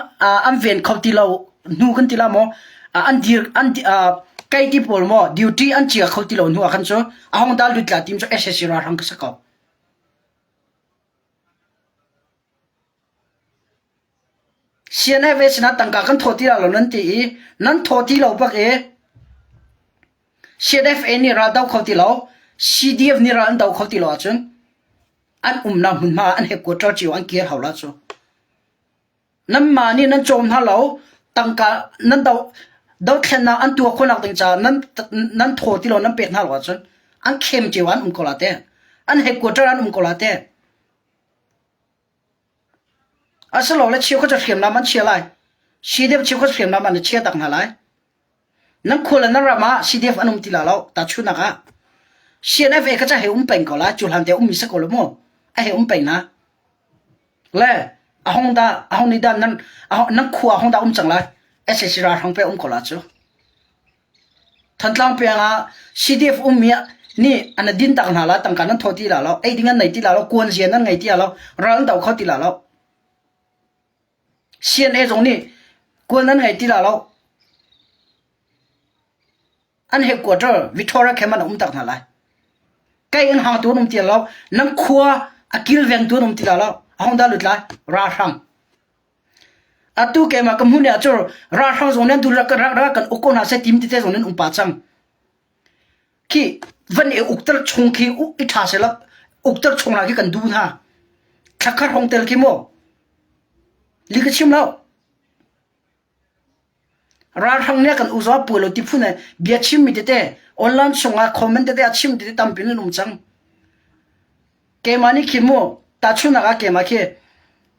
an ven kho ti lo hnu kan ti la maw an dir an kai ti pawl maw duty an chia kho ti lo hnu ah khan cu a hong dal lut la tim cu SSC ralhrang ka si ko CNF sinah tangka kan thaw ti la lo nan ti i nan thaw ti lo bak i CNFA nih ral do kho ti lo CDF nih ral an do kho ti lo ahcun an umnak hmunhma an headquarter cio an kir hau la cu nanmah nih nan cawm hna lo tangka nan do dothlennak an tuah khawhnak ding caah nan nan thaw ti lo nan pek hna lo ahcun an khem cio an um ko la te an headquarter an um ko la te. Asilole cheukhat cu hriamnam an chia lai. CDF cheukhat hriamnam an i chia tak hna lai. Nan khua le nan ram ah CDF an um ti la lo. Tahchunhnak ah CNFA kha cu a hei um peng ko lai. Cu hlan te ummi si ko lo mu. A hei um peng na. Le a hong dah a hong nih dah nan nan khua hong dah um cang lai. SAC ralhrang pe um ko la cu. Thantlang peng ah CDF ummi nih an din tak hna la tangka nan thaw ti la lo ei ding an nei ti la lo kuan zian nan ngei ti la lo ral an do kho ti la lo CNA zong nih kuan nan ngei ti la lo an headquarter Victoria Camp an um tak hna lai kai an hang tu an um ti lo nan khua a kilveng tu an um ti la lo a hong dah lut lai ralhrang Atu keimah ka hmun ah cun ralhrang zong nan rak rak rak kan uk ko hna seh tim tete zong nan um pa cang. Khi van i ukter chung khi i ṭha seh ukter chung hna khi kan duh hna. Thlakhar hong tel khi maw? Li ka chim lo. Ralhrang nih a kan uzaw puai lo ti phun he bia chimmi tete online chungah comment tete a chim tete tampi nan um cang. Keimah nih khi mu tahchunhnak ah keimah khi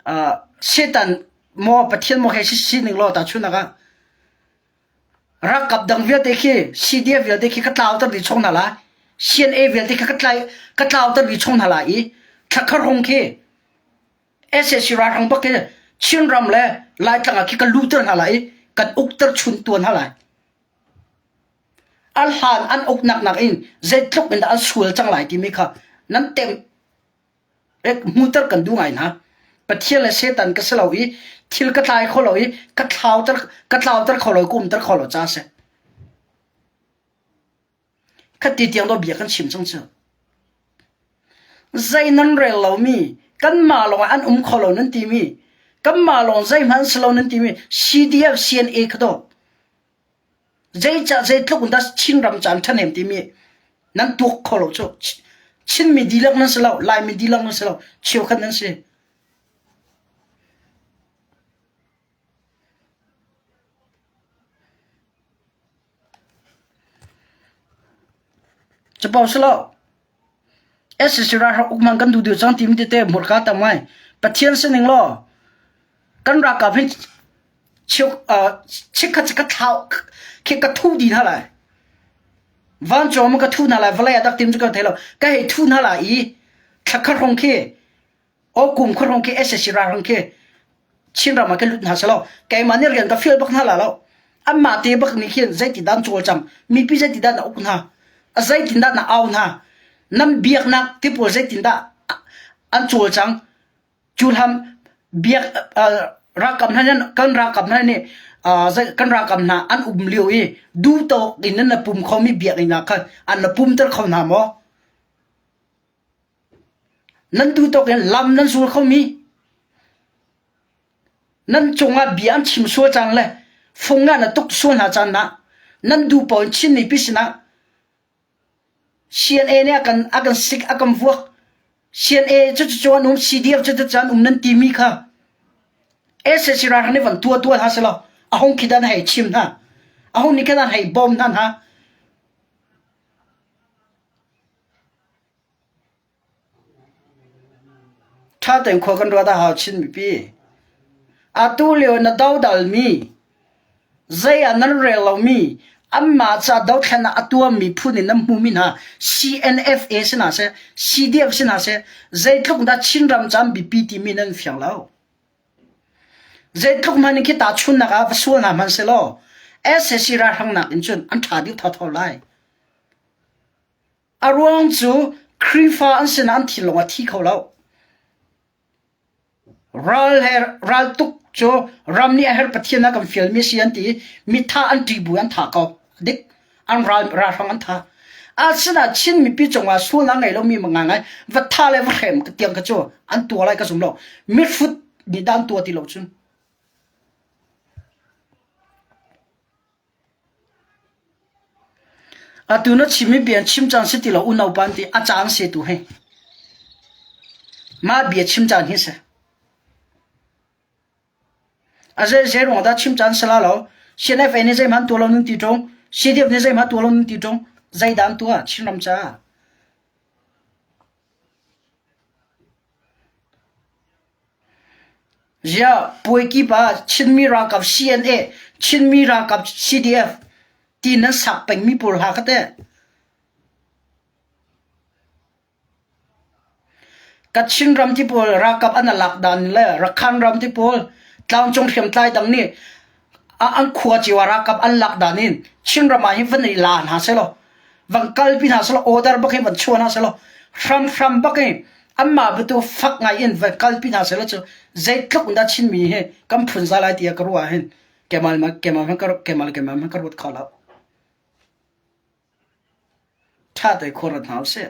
uh, Satan maw Pathian maw he si sining law tahchunhnak ah ralkap dang vialte khi CDF vialte khi ka tlauter dih chung hna lai CNA vialte khi ka tlai ka tlauter dih chung hna lai i thlakhar hung khi SAC ralhrang bak hi Chinram le Laitlang ah khi kan luhter hna lai i kan ukter chun tuan hna lai. A hlan an uknak nakin zeitluk in dah an sual cang lai timi kha nan tem hmuter kan duh ngai hna. Pathian le Satan ka si lo i thil ka tlai kho lo i ka thlauter ka tlauter kho lo i ka umter kho lo ca a si. Khati tiang dawh bia kan chim cang cu. Zei nan rel lomi, kanmah lawng ah an um kho lo nan timi, kanmah lawng zeihmanh si lo nan timi CDF CNA kha dawh. Zeicah zeitluk in dah Chinram ca an ṭhahnem timi nan tuak kho lo cu. Chinmi dihlak nan si lo, Laimi dihlak nan si lo, cheukhat nan si. Capo si lo. SAC ralhrang ukman kan duh deuh cang timi tete hmurka tam ngai. Pathian sining law kan ralkap hin chikkhat ka thlau khi ka thu di hna lai. Vancung ma ka thu hna lai vawlei ah dak tim cu ka thei lo. Ka hei thu hna lai i thlakhat hrawng khi Aw kum khuahrong khi SAC ralhrang khi Chinram ah ka lut hna selaw keimah nih rian ka fial bak hna la lo anmah te bak nih khin zeitin dah an cawlcang mipi zeitin dah na uk hna a zeitin dah na au hna nan biaknak ti pawl zeitin dah an cawlcang cu hlam biak ralkap hna nih kan ralkap hna nih kan ralkap hna an um lio i duhtawk in nan na pum khomi biakinn ah khan an na pumter kho hna maw Nan duhtawk in lam nan zul khomi nan cungah bia an chim sual caan le fung ah na tuk sual hna caan ah nan duh paoh in Chin mipi sinah CNA nih a kan a kan sik a kan vuak CNA cu cu an um CDF cu cu an um nan timi kha SAC ralhrang nih van tua tua hna selaw a hung khi dan hei chim hna a hung nih khan an hei bawm hna hna Ṭha tein khua kan ruat a hau Chin mipi. Atu lio na dodalmi, zei ah nan rel lomi, anmah ca dothlen ah a tuammi phun in nan hmumi hna CNFA si hna seh, CDF si hna seh, zeitluk dah Chinram ca an biapi timi nan fiang lo. Zeitluk hmanh in khi tahchunhnak ah va sual hna hmanh sehlaw, sac ralhrang nakin cun an ṭha deuh thotho lai. A ruang cu Khrihfa an sinah an thinlung a thi kho lo. Ral he raltuk cu ram nih a herh Pathian a kan fialmi si an ti i mitha an ṭih bu an tha ko. Dik an ral ralhrang an tha. Asinain Chin mipi cungah sualnak ngei lomi ngangai va tha le va hrem tiang kha cu an tuah lai ka zum lo. Mihrut nih dah an tuah ti lo cun. Atu na chimmi bia an chim caan si ti lo unaupa an ti a caan si tu hi. Mah bia chim caan hi si. A zei zei ruang dah chim caan si la lo. CNFA nih zeihmanh tuah lo nan ti ṭung. CDF nih zeihmanh tuah lo nan ti ṭung. Zeidah an tuah Chinram caah? Ziah puai kip ah Chinmi ralkap CNA, Chinmi ralkap CDF ti nan sak pengmi pawl hla kha teh. Kachin ram ti pawl ralkap an lak dan le Rakhan ram ti pawl tlangcung hriamtlai dang nih an khua cio ah ralkap an lak dan in Chinram ah hin van i la hna selaw van kalpi hna selaw order bak in van chuah hna selaw hramhram bak in anmah batu fak ngai in van kalpi hna selaw cu zeitluk in dah Chinmi hi kan phunzai lai tiah ka ruah ah hin kemal kemal kemal kemal ka ruat kho lo. Ṭha te khua rat hna usih.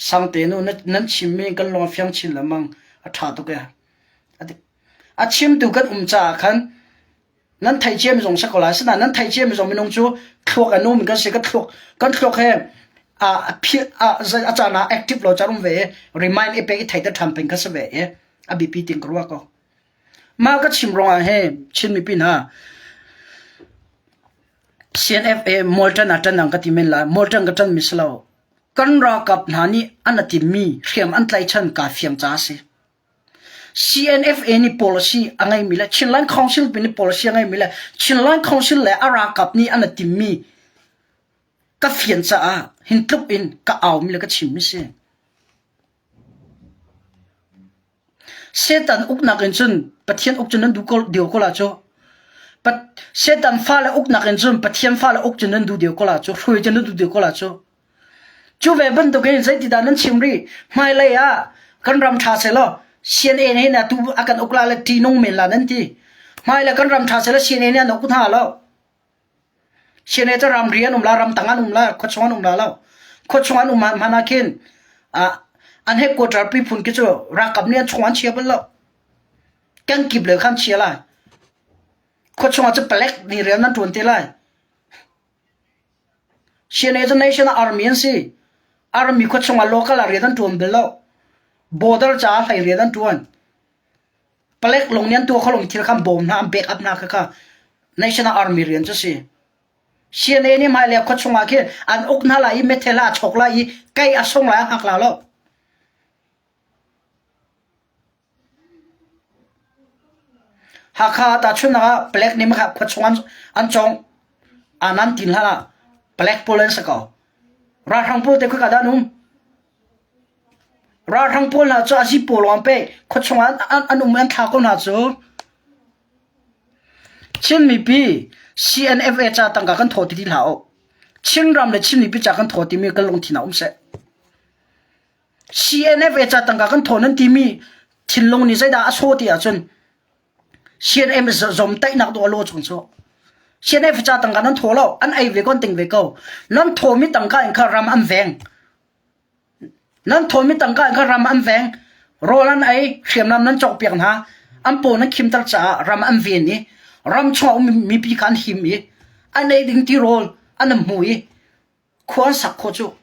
Sangte nu nan chimmi kan lung a fiang chin lengmang a ṭha tuk ee. A chimtu kan um caah khan nan theih ciami zong si ko lai. Asinain nan theih ciami zong minung cu thluak a numi kan si. Kan thluak kan thluak he a a caan ah active lo caan um ve i remind i pek i theih te ṭhan peng kha si ve i a biapi tin ka ruah ko. Mah ka chim ruangah hin Chin mipi hna CNFA Molten ah ṭan ang ka ti men lai. Molten ka ṭanmi si lo. Kan ralkap hna nih an a timmi hriam an tlaihchan kaa fiang caah a si. CNFA nih policy a ngeimi le Chinland Council pi nih policy a ngeimi le Chinland Council le a ralkap nih an a timmi ka fian caah hin tluk in ka aumi le ka chimmi si. Satan uknak in cun Pathian uk cu nan duh ko deu ko la cu. Satan fale uknak in cun Pathian fale uk cu nan duh deu ko la cu. Hruai cu nan duh deu ko la cu. Cu ve bantukin zeitidah nan chim rih? Hmailei ah kan ram ṭha selaw CNA nih na tu a kan uk la le ṭihnung men la nan ti. Hmailei kan ram ṭha selaw CNA nih an uk hna lo. CNA cu ramri an um la, ramtang an um la, khuachung an um la lo. Khuachung an um hmanh ah khin an headquarter pi phun khi cu ralkap nih an chung an chia bal lo. Kan kip le khan chia lai. Khuachung ah cu palek nih rian an ṭuan te lai. CNA cu national army an si. Army khuachung ah local ah rian an ṭuan bal lo. Border caah hlei rian an ṭuan. Palek lawng nih an tuah kho lomi thil kha an bawm hna, an backup hna kha kha National Army rian cu si. CNA nih hmailei khua chungah khin an uk hna lai i methel a chok lai i kei a sung lai a hngak la lo. Hakha tahchunhnak ah palek nih makha khua chung an, an cong an an tin hlan ah palek pawl an si ko. Ralhrang pawl te khua dah an um? Ralhrang pawl hna cu a zi pawl lawng pei khuachung ah an um i an thla ko hna cu. Chin mipi CNFA ca tangka kan thaw ti ti hlah u. Chinram le Chin mipi ca kan thaw timi kan lungthin ah um seh. CNFA ca tangka kan thaw nan timi thinlung nih zeidah a sawh ti ahcun CNM zomtaihnak dawh a law chung cu. CNF ca tangka nan thaw lo, an ei ve ko, an ting ve ko. Nan thawmi tangka in kha ram an veng. Nan thawmi tangka in kha ram an veng. Rawl an ei, hriamnam nan cawkpiak hna. An paw nan khimter caah ram an ven i ram chungah um mipi kha an him i an ei ding tirawl an hmu i khua an sak khawh cu.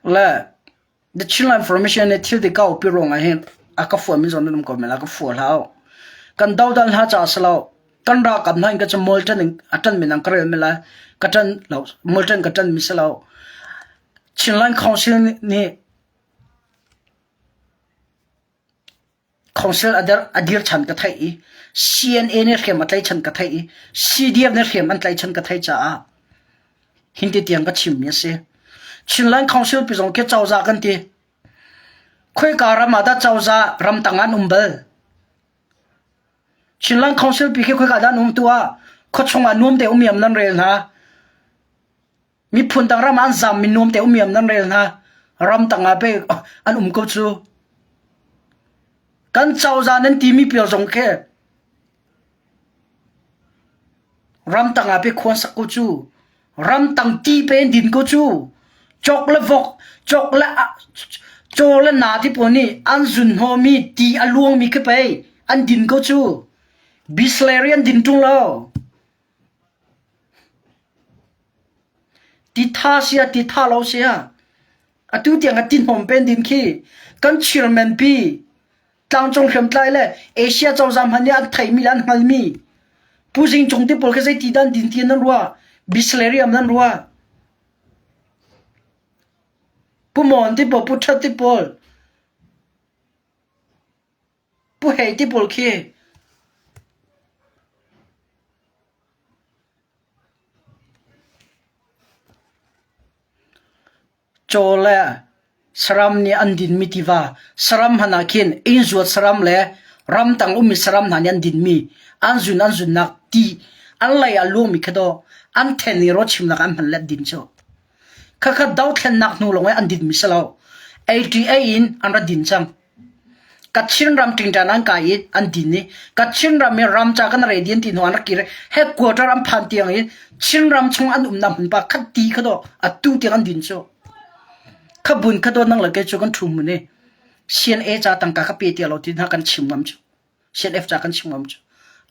Le The Chinland Information nih thil ti kaupi ruangah hin a ka fuahmi zawn nan um ko men lai, ka fuah hlah u. Kan dodal hna caah si lo. Kan ralkap hna in ka cu molṭan in a ṭanmi nang ka rel men lai. Ka ṭan lo, molṭan ka ṭanmi si lo. Chinland Council nih Council a dir chan ka theih i CNA nih hriam a tlaih chan ka theih i CDF nih hriam an tlaih chan ka theih caah hinti tiang ka chimmi a si. Chinland Council pi zong khi cozah kan ti. Khoika ram ah dah cozah ramtang an um bal? Chinland Council pi khi khoika dah an um tu ah khuachung ah nuam te umiam nan rel hna. Miphun dang ram ah an zaam mi nuam te umiam nan rel hna. Ram tang ah pe an um ko cu. Kan cozah nan timi pial zong khi ram tang ah pe khuan sak ko cu. Ram tang ti pe in din ko cu. Cok le vok, cok le caw le na ti pawl nih an zun hnawmi ti a luangmi khi pei an din ko cu. Bisleri an din ṭung lo. Ti tha sia ti tha lo sia. Atu tiang ah ti-hnawm pen din khi kan chairman pi tlangcung hriamtlai le Asia cozah hmanh nih an theimi le an hngalmi Pu Zing Cung ti pawl khi zeiti dah an din ti nan ruah? Bislerium nan ruah? Pu Mon ti pawl, Pu That ti pawl, Pu Hei ti pawl khi Caw le saram nih an dinmi tiva, saram hmanh ah khin innzuat saram le ramtang ummi saram hna nih an dinmi, an zun an zunnak ti an lei ah luangmi kha daw an then i rawchimnak an hman le an din cu. Khakha dothlennak hnu lawng i an dinmi si lo. ATA in an ra din cang. Kachin ram ṭingṭan an kai i an din i Kachin ram i ramca kan re din ti hnu an rak kir i headquarter an phan tiang i Chinram chung an umnak hmun pa khat ti kha daw atu tiang an din cu. Kha bun kha daw nang le kei cu kan ṭhu mun i CNA ca tangka ka pe ti lo ti hna kan chim ngam cu. CNF ca kan chim ngam cu.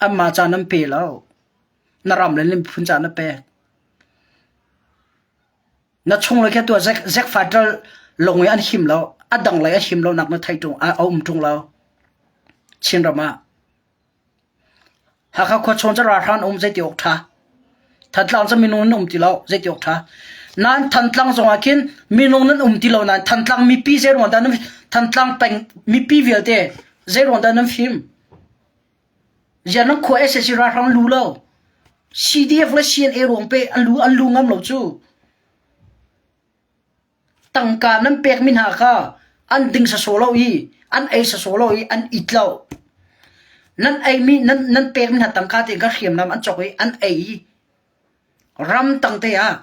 Anmah ca nan pe lo. Na ram le na miphun ca na pek. Na chung le khi tuah zek zek fatal lung i an him lo a dang lei a him lo nak na thei ṭung a um ṭung lo Chinram ah Hakha khua chung cu ralhrang um zeiti awk ṭha Thantlang cu minung nan um ti lo zeiti awk ṭha nain Thantlang zong ah khin minung nan um ti lo nain Thantlang mipi zei ruang dah nan Thantlang peng mipi vialte zei ruang dah nan fim Ziah nan khua sac ralhrang lu lo. CDF le CNA ruang pe an lu an lu ngam lo cu. Tangka nan pek mi hna kha an ding sasaw lo i an ei sasaw lo i an it lo. Nan ei mi nan nan pek mi hna tangka te ka hriamnam an cawk i an ei i Ramtang te ah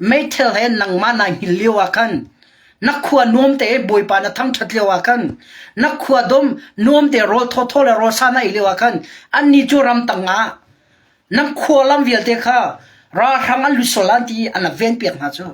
meithal he nangmah naa hngilh lio ah khan na khua nuam te Bawipa na thangṭhat lio ah khan na khua dum nuam te rawl thawthaw le rawl sa na ei lio ah khan annih cu ramtang ah nan khua lam vialte kha ralhrang an lut sual an ti i an rak venpiak hna cu.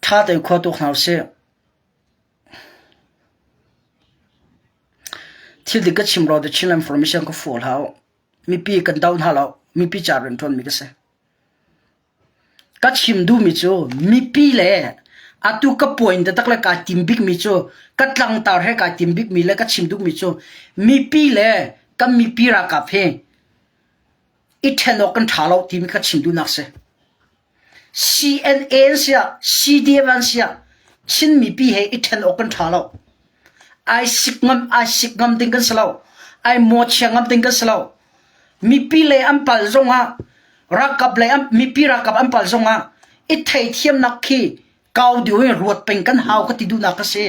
Ṭha tein khua tuk hna usih. Thil dik ka chim rua The Chinland Information ka fuh hlah u. Mipi kan do hna lo. Mipi ca rianṭuanmi ka si. Ka chim duhmi cu mipi le atu ka point taktak le kaa tim bikmi cu ka tlangtar he kaa tim bikmi le ka chim duhmi cu mipi le kan mipi ralkap hi i ṭhen awk kan ṭha lo timi ka chim duhnak si. CNA an siah CDF an siah Chin mipi he i ṭhen awk kan ṭha lo. Ai sik ngam ai sik ngam ding kan si lo. Ai mawchia ngam ding kan si lo. Mipi lei an pal zongah ralkap lei an mipi ralkap an pal zongah i theithiamnak khi kau deuh in ruat peng kan hau ka ti duhnak ka si.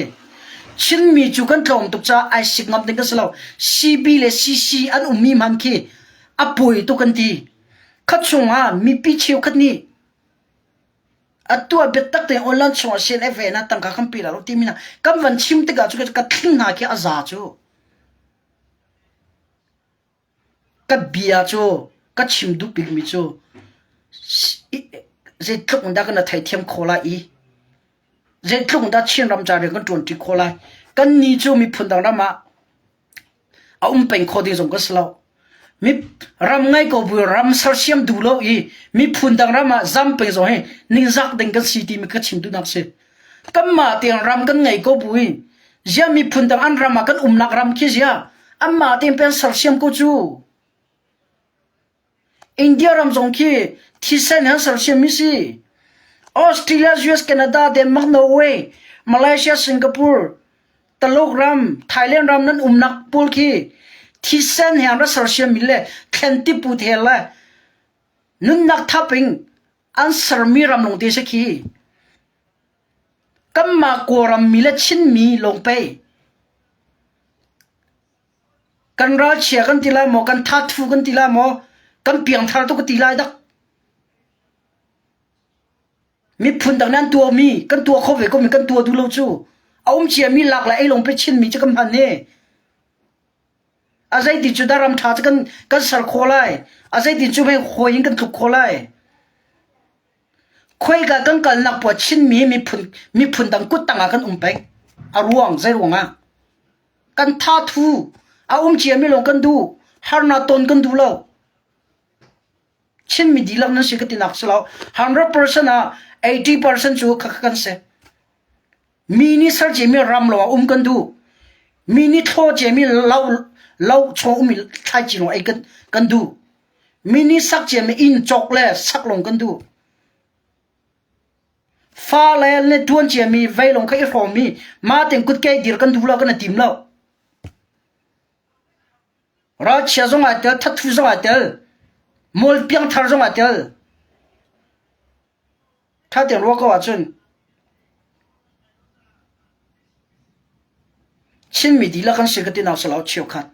Chinmi cu kan tlawm tuk caah ai sik ngam ding kan si lo. CB le CC an ummi hmanh khi a puai tuk kan ti. Kha chungah mipi cheukhat nih atu ah biatak tein online chungah CNF na tangka kan pe la lo timi na kan van chim tikah cu ka thling hna khi a za cu. Ka bia cu ka chim duh bikmi cu zeitluk in dah kan theithiam khawh lai i zeitluk in dah Chinram ca rian kan ṭuanṭi khawh lai. Kannih cu miphun dang ram ah a um peng kho ding zong kan si lo. Mi ram ngei ko bu ram sersiam duh lo i miphun dang ram ah zam peng zong hi ningzak ding kan si timi ka chim duhnak a si. Kanmah tein ram kan ngei ko bu i ziah miphun dang an ram ah kan umnak ram khi ziah anmah tein pei an sersiam ko cu. India ram zong khi thisen he an sersiammi si. Australia, US, Canada, Denmark, Norway, Malaysia, Singapore, Taluk ram, Thailand ram nan umnak pawl khi thisen he an rak sersiammi le thlen tipu he le nunnak thap in an sermi ram lawng te si khi. Kanmah Kawlram mi le Chinmi lawng pei kan ralchia kan ti lai maw, kan thathu kan ti lai maw, kan piangthar tuk ka ti lai dak. Miphun dang nih an tuahmi kan tuah kho ve ko mi kan tuah duh lo cu. A um ciami lak le ei lawng pe Chinmi cu kan hman hi. A zeiti cu dah ram ṭha cu kan, kan ser khawh lai? A zeitin cu mei hawi in kan tluk khawh lai? Khoika kan kalnak poah Chinmi miphun miphun dang kut tangah kan um peng. A ruang zei ruangah? Kan thathu a um ciami lawng kan duh. Harnak ton kan duh lo. Chinmi dihlak nan si ka tinak si lo. 100% ah 80% cu khakha kan si. Mi nih ser ciami ram lawng ah um kan duh. Mi nih thlaw ciami lo lo chung ummi thlaici lawng ei kan, kan duh. Mi nih sak ciami inn cawk le sak lawng kan duh. Fa le le ṭuan ciami vei lawng kha i hrawmmi mah tein kutke dir kan duh lo kan i tim lo. Ralchia zong ai tel, thathu zong ai tel, mual piangthar zong ai tel. Ṭha tein ruah ko ahcun Chinmi dihlak kan si ka ti nak si lo cheukhat.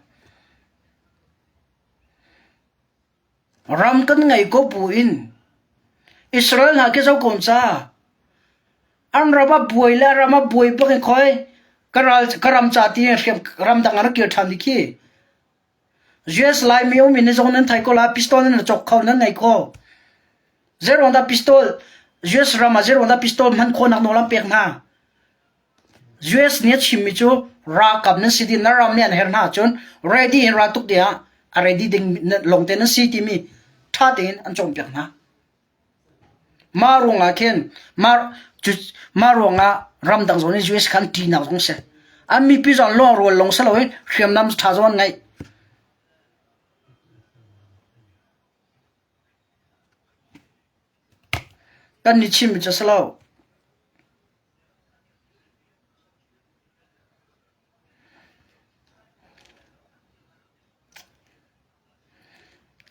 Ram kan ngei ko bu in Israel hna khi zo ko ca an ram a buai le ram a buai bak in khoi ka ral ka ram ca ti hriam ram dang an kir ṭhan dih khi. US Laimi um in zong nan thai ko la pistol nan cawk kho nan ngei kho. Zeiruang dah pistol US ram ah zeiruang dah pistol hman khawhnak nawl an pek hna. US nih a chimmi cu ralkap nan si ding na ram nih an herh hna ahcun ready in ral tuk ding ah a ready ding lawngte nan si timi ṭha tein an cawnpiak hna. Mah ruangah khin mah ruangah ramdang zong nih US kha an ṭihnak zong a si. An mipi zong lawngrual lawng si loin hriamnam ṭha zong an ngeih. Kan nih chimmi cu a si lo.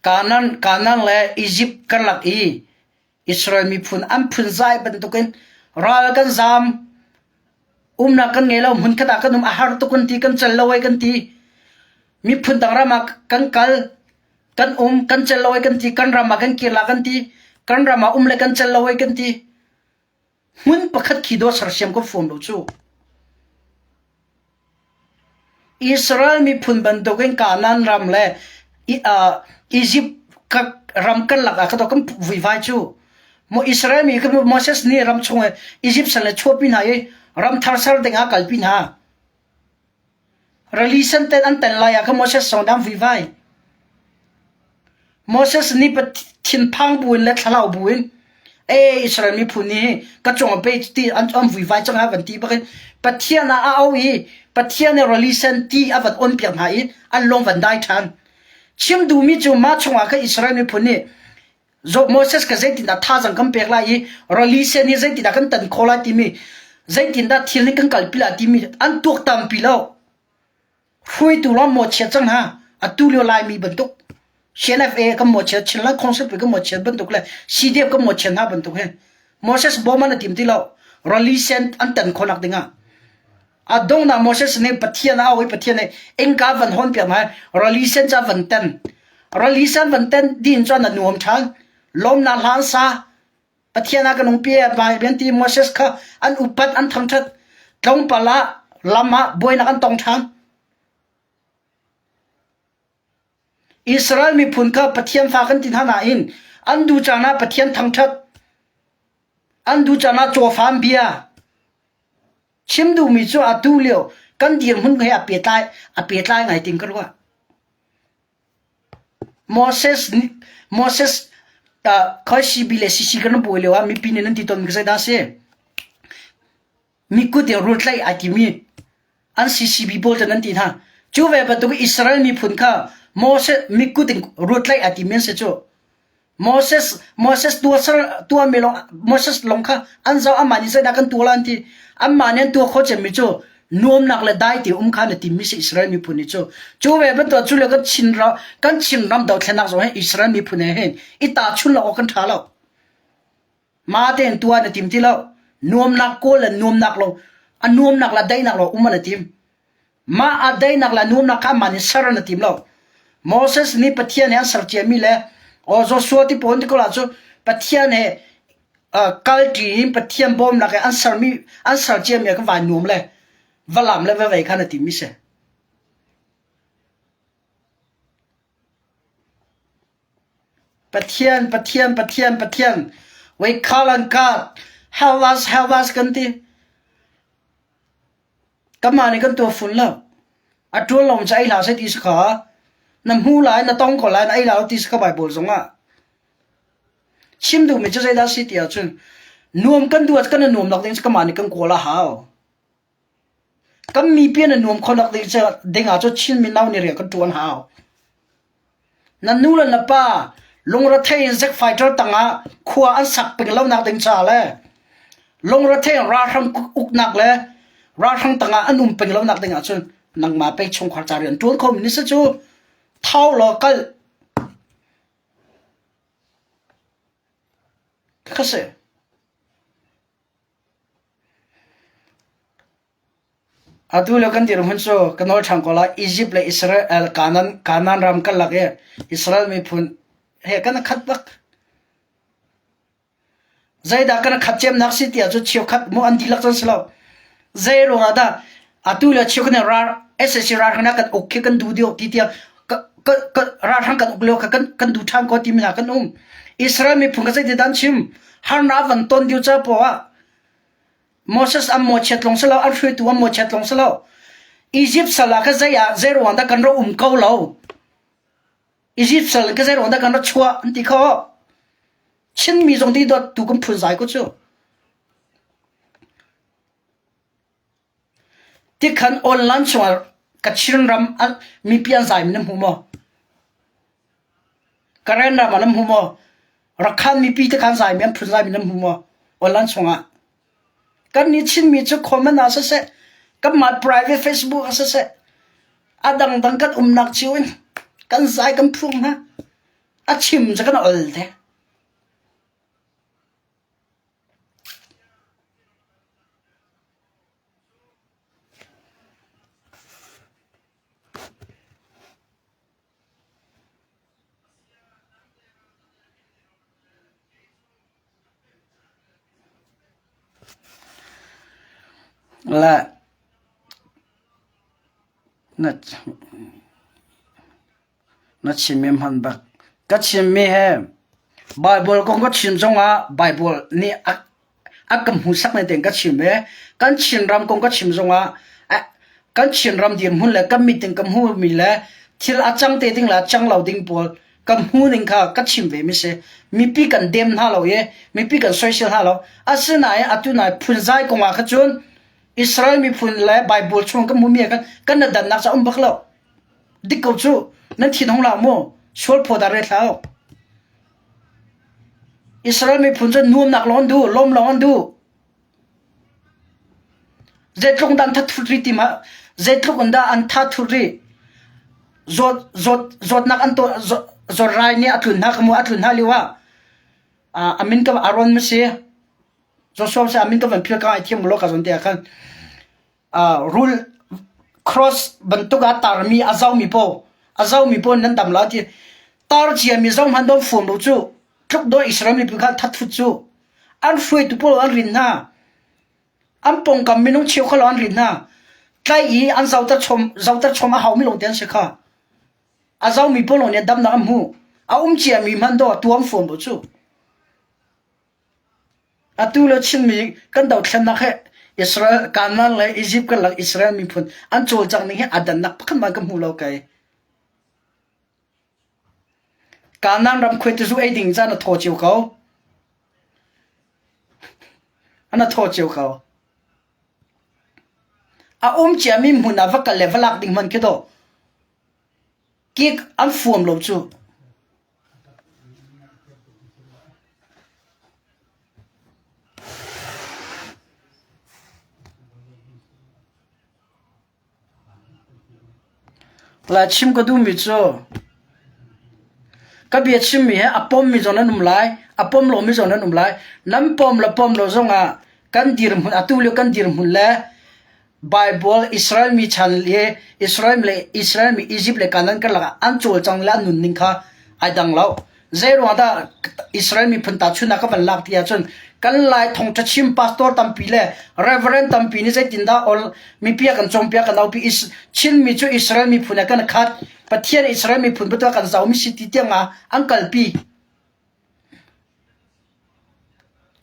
Kanaan le Izipt karlak i Israel miphun an phunzai bantukin ral kan zaam, umnak kan ngei lo, hmunkhat ah kan um, a har tuk kan ti, kan cel lo ai kan ti. Miphun dang ram ah kan kal, kan um, kan cel lo ai kan ti, kan ram ah kan kir la kan ti, kan ram ah um le kan cel lo ai kan ti. Hmun pakhat khi dawh sersiam kan fawn lo cu. Israel miphun bantukin Kanaan ram le Egypt ram karlak ah kan vuivai cu. Israel mi Moses nih ram chung Egypt sal le chuahpi hna i ram thar ser ding ah kalpi hna. Rili sen ten an tel lai ah khan Moses zong dang vuivai. Moses nih thinphang buin le thlalau buin ee Israel miphun nih ka cung pe ti an an vuivai cang ha van ti bakin Pathian ah a au i Pathian nih rili sen ti a van on piak hna i an lung van dai ṭhan. Chim duhmi cu mah chungah khan Israel miphun nih Moses ka zeitindah thazaang kan pek lai i rili sen hi zeitindah kan tan khawh lai timi zeitindah thil nih kan kalpi lai timi an tuaktan pi lo. Hruaitu lawng mawhchiat cang hna. Atu lio Laimi bantuk CNFA kan mawhchiat, Chinland Council kan mawhchiat bantuk le CDF kan mawhchiat hna bantuk hin Moses bawm an tim ti lo. Rili sen an tan khawhnak dingah a donghnak Moses nih Pathian a au i Pathian nih innka van hawn piak hna rili sen ca van ten rili sen van ten din cun a nuam ṭhan lawmnak hla an sa Pathian ah kan ung pi vai bian ti Moses kha an upat an thangṭhat tlawmpal ah lam ah buainak an tong ṭhan Israel miphun kha Pathian fa kan ti hna nain an duh caan ah Pathian thangṭhat an duh caan ah cawfa an bia Chim duhmi cu atu lio kan dirhmun he a pehtlai a pehtlai ngai ting ka ruah. Moses Moses uh, khoi CB le CC kan buai lio ah mipi nih nan ti tawn mi zeidah si? Mi kut in rul tlaih ai timi an CCB pawl cu nan ti hna. Cu ve bantuk Israel miphun kha Moses mi kut in rul tlaih ai timi an si cu. Moses Moses tuah ser tuahmi lawng Moses lawng kha an zoh amah nih zeidah kan tuah lai an ti. Anmah nih an tuah khawh cemmi cu nuamnak le dai te um kha na timmi si Israel miphun nih cu. Cu ve bantuk cu le kan Chin ram kan Chin ram dothlennak zong hi Israel miphun he hin i tahchun lo awk kan ṭha lo. Ma tein tuah na tim ti lo. Nuamnak kawl le nuamnak lo a nuamnak le daihnak lo um an tim. Mah a daihnak le nuamnak kha amah nih ser an i tim lo. Moses nih Pathian he an ser ciami le aw Joshua ti pawl ti ko cu Pathian he uh, kalṭi in Pathian bawmnak he an sermi an ser ciami kha vai nuam le va lam le va vei kha na timi si. Pathian, Pathian, Pathian, Pathian. We call on God, help us, help us kan ti. Kanmah nih kan tuah fun lo. A ṭuan lo cu ei hlah seh ti si kha. Na hmu lai, na tong ko lai, na ei lai ti si kha Baibal zong ah. Chim duhmi cu zeidah si ti ahcun nuam kan duh ah kan i nuam nak ding cu kanmah nih kan kawl a hau. Kan mipi an i nuam khawhnak ding cu ding ah cun Chin mino nih rian kan ṭuan hau. Na nu le na pa lungrethei in zik fighter tangah khua an sak peng lonak ding ca le lungrethei in ralhrang uknak le ralhrang tangah an um peng lonak ding ahcun nangmah pei chungkhar ca rian ṭuan kho mi na si cu thau law kal kha si. Atu lio kan dirhmun cu ka nawl ṭhan ko lai. Egypt le Israel Kanaan Kanaan ram kan lak i Israel miphun he kan i khat bak. Zeidah kan i khat cemnak si tiah cu cheukhat mu an dihlak cun si lo. Zei ruangah dah atu le cheukhat nih ral SAC ralhrang kan uk khi kan duh deuh ti tiah ka ka ka ralhrang kan uk lio kha kan kan duh ṭhan ko timi hna kan um. Israel miphun ka zeitin dah an chim? Harnak van ton dih ca poah ah Moses an mawchiat lawng si lo, an hruaitu an mawchiat lawng si lo. Egypt sal ah ka zei ah zei ruang dah kan rak um ko lo. Egypt sal ka zei ruang dah kan rak chuah an ti kho. Chinmi zong ti dawt tu kan phun zai ko cu. Tikhan online chungah Kachin ram mipi an zai mi nan hmu maw? Karen ram ah nan hmu maw? Rakhan mipi te khan zai mi an phun zai mi nan hmu maw? Online chungah. Kan nih Chinmi cu comment ah siseh, kanmah private Facebook ah siseh, a dangdang kan umnak cio in kan zai kan phung hna. A chim cu kan ol te. Le na na chimmi hman bak. Ka chimmi he Baibal kong ka chim zongah Baibal nih a a ka hmuhsak ning tein ka chim i kan Chinram kong ka chim zongah kan Chinram dirhmun le kan mit in ka hmuhmi le thil a cang te ding le a cang lo ding pawl ka hmu ning kha ka chim ve mi si. Mipi kan dem hna lo i mipi kan soisel hna lo. Asinain atu nai phunzai kong ah kha cun Israel miphun le Bible chung kan hmumi ah khan kan na dannak ca um bak lo. Dik ko cu nan thin hung hlah mu sual phaw dah re hlah. Israel miphun cu nuamnak lawng an duh, lawm lawng an duh. Zeitluk dah an thathut rih ti hmah, zeitluk in dah an thathut rih. Zawt, zawt, zawtnak an tuah, zawt rai nih a tlun hna ka mu, a tlun hna lio ah, a min ka Aaron ma si, Joshua si a min ka van phil ka ngai thiam lo ka zawn te ah khan, rul cross bantuk ah tarmi a zomi paoh a zomi paoh nan dam la ti tar ciami zo hman dom fuam lo cu tluk do Israel mipi kha thathut cu an hruaitu pawl an rin hna an pongkam minung cheu kha lo an rin hna tlai i an zoter chom zoter chom a haumi lawng te an si kha a zomi pawl lawng nih damnak an hmu a um ciami hman do tuam fuam lo cu Atu le Chinmi kan dothlennak hi Israel, Kanaan le Egypt karlak Israel miphun an cawlcangh ning hi aa dannak pakhat hmanh ka hmu lo kei. Kanaan ram khuaitizu ei ding caan a thaw cio ko. An a thaw cio ko. A um ciami hmun ah va kal le va lak ding hmanh khi dawh. Kik an fuam lo cu. La chim ka duhmi cu ka bia chimmi he a pommi zong nan um lai, a pom lomi zong nan um lai. Nan pom le pom lo zongah kan dirhmun atu lio kan dirhmun le Baibal Israel mi chan le Israel le Israel mi Egypt le Canaan karlak ah an cawlcang le an nunning kha ai dang lo. Zei ruangah dah Israel miphun tahchunhnak ka van lak ti ahcun kan Lai thawngṭha chim pastor tampi le reverend tampi nih zeitindah ol mipi a kan cawnpiak kan aupi Chinmi cu Israel miphun he kan khat Pathian Israel miphun bantuk kan zohmi si ti tiang ah an kalpi.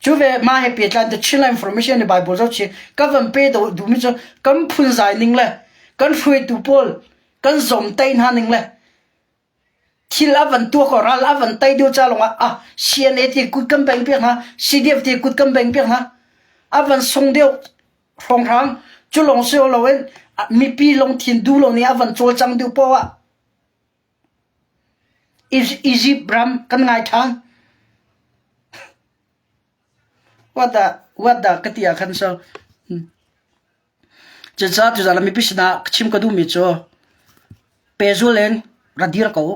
Cu ve mah he pehtlai The Chinland Information ni Bible zoh chi ka van pe do duhmi cu kan phunzai ning le kan hruaitu pawl kan zomtai hna ning le thil a van tuah ko ral a van tai deuh ca lawngah ah CNA ti kut kan beng piak hna CDF ti kut kan beng piak hna a van sung deuh hrawnghrang cu lawng si loin mipi lungthin duh lo nih a van cawlcang deuh poah ah Egypt ram kan ngai ṭhan. What dah what dah ka ti ah khan so Cucaah tuzaan ah mipi sinah ka chim ka duhmi cu pehzul in ra dir ko u.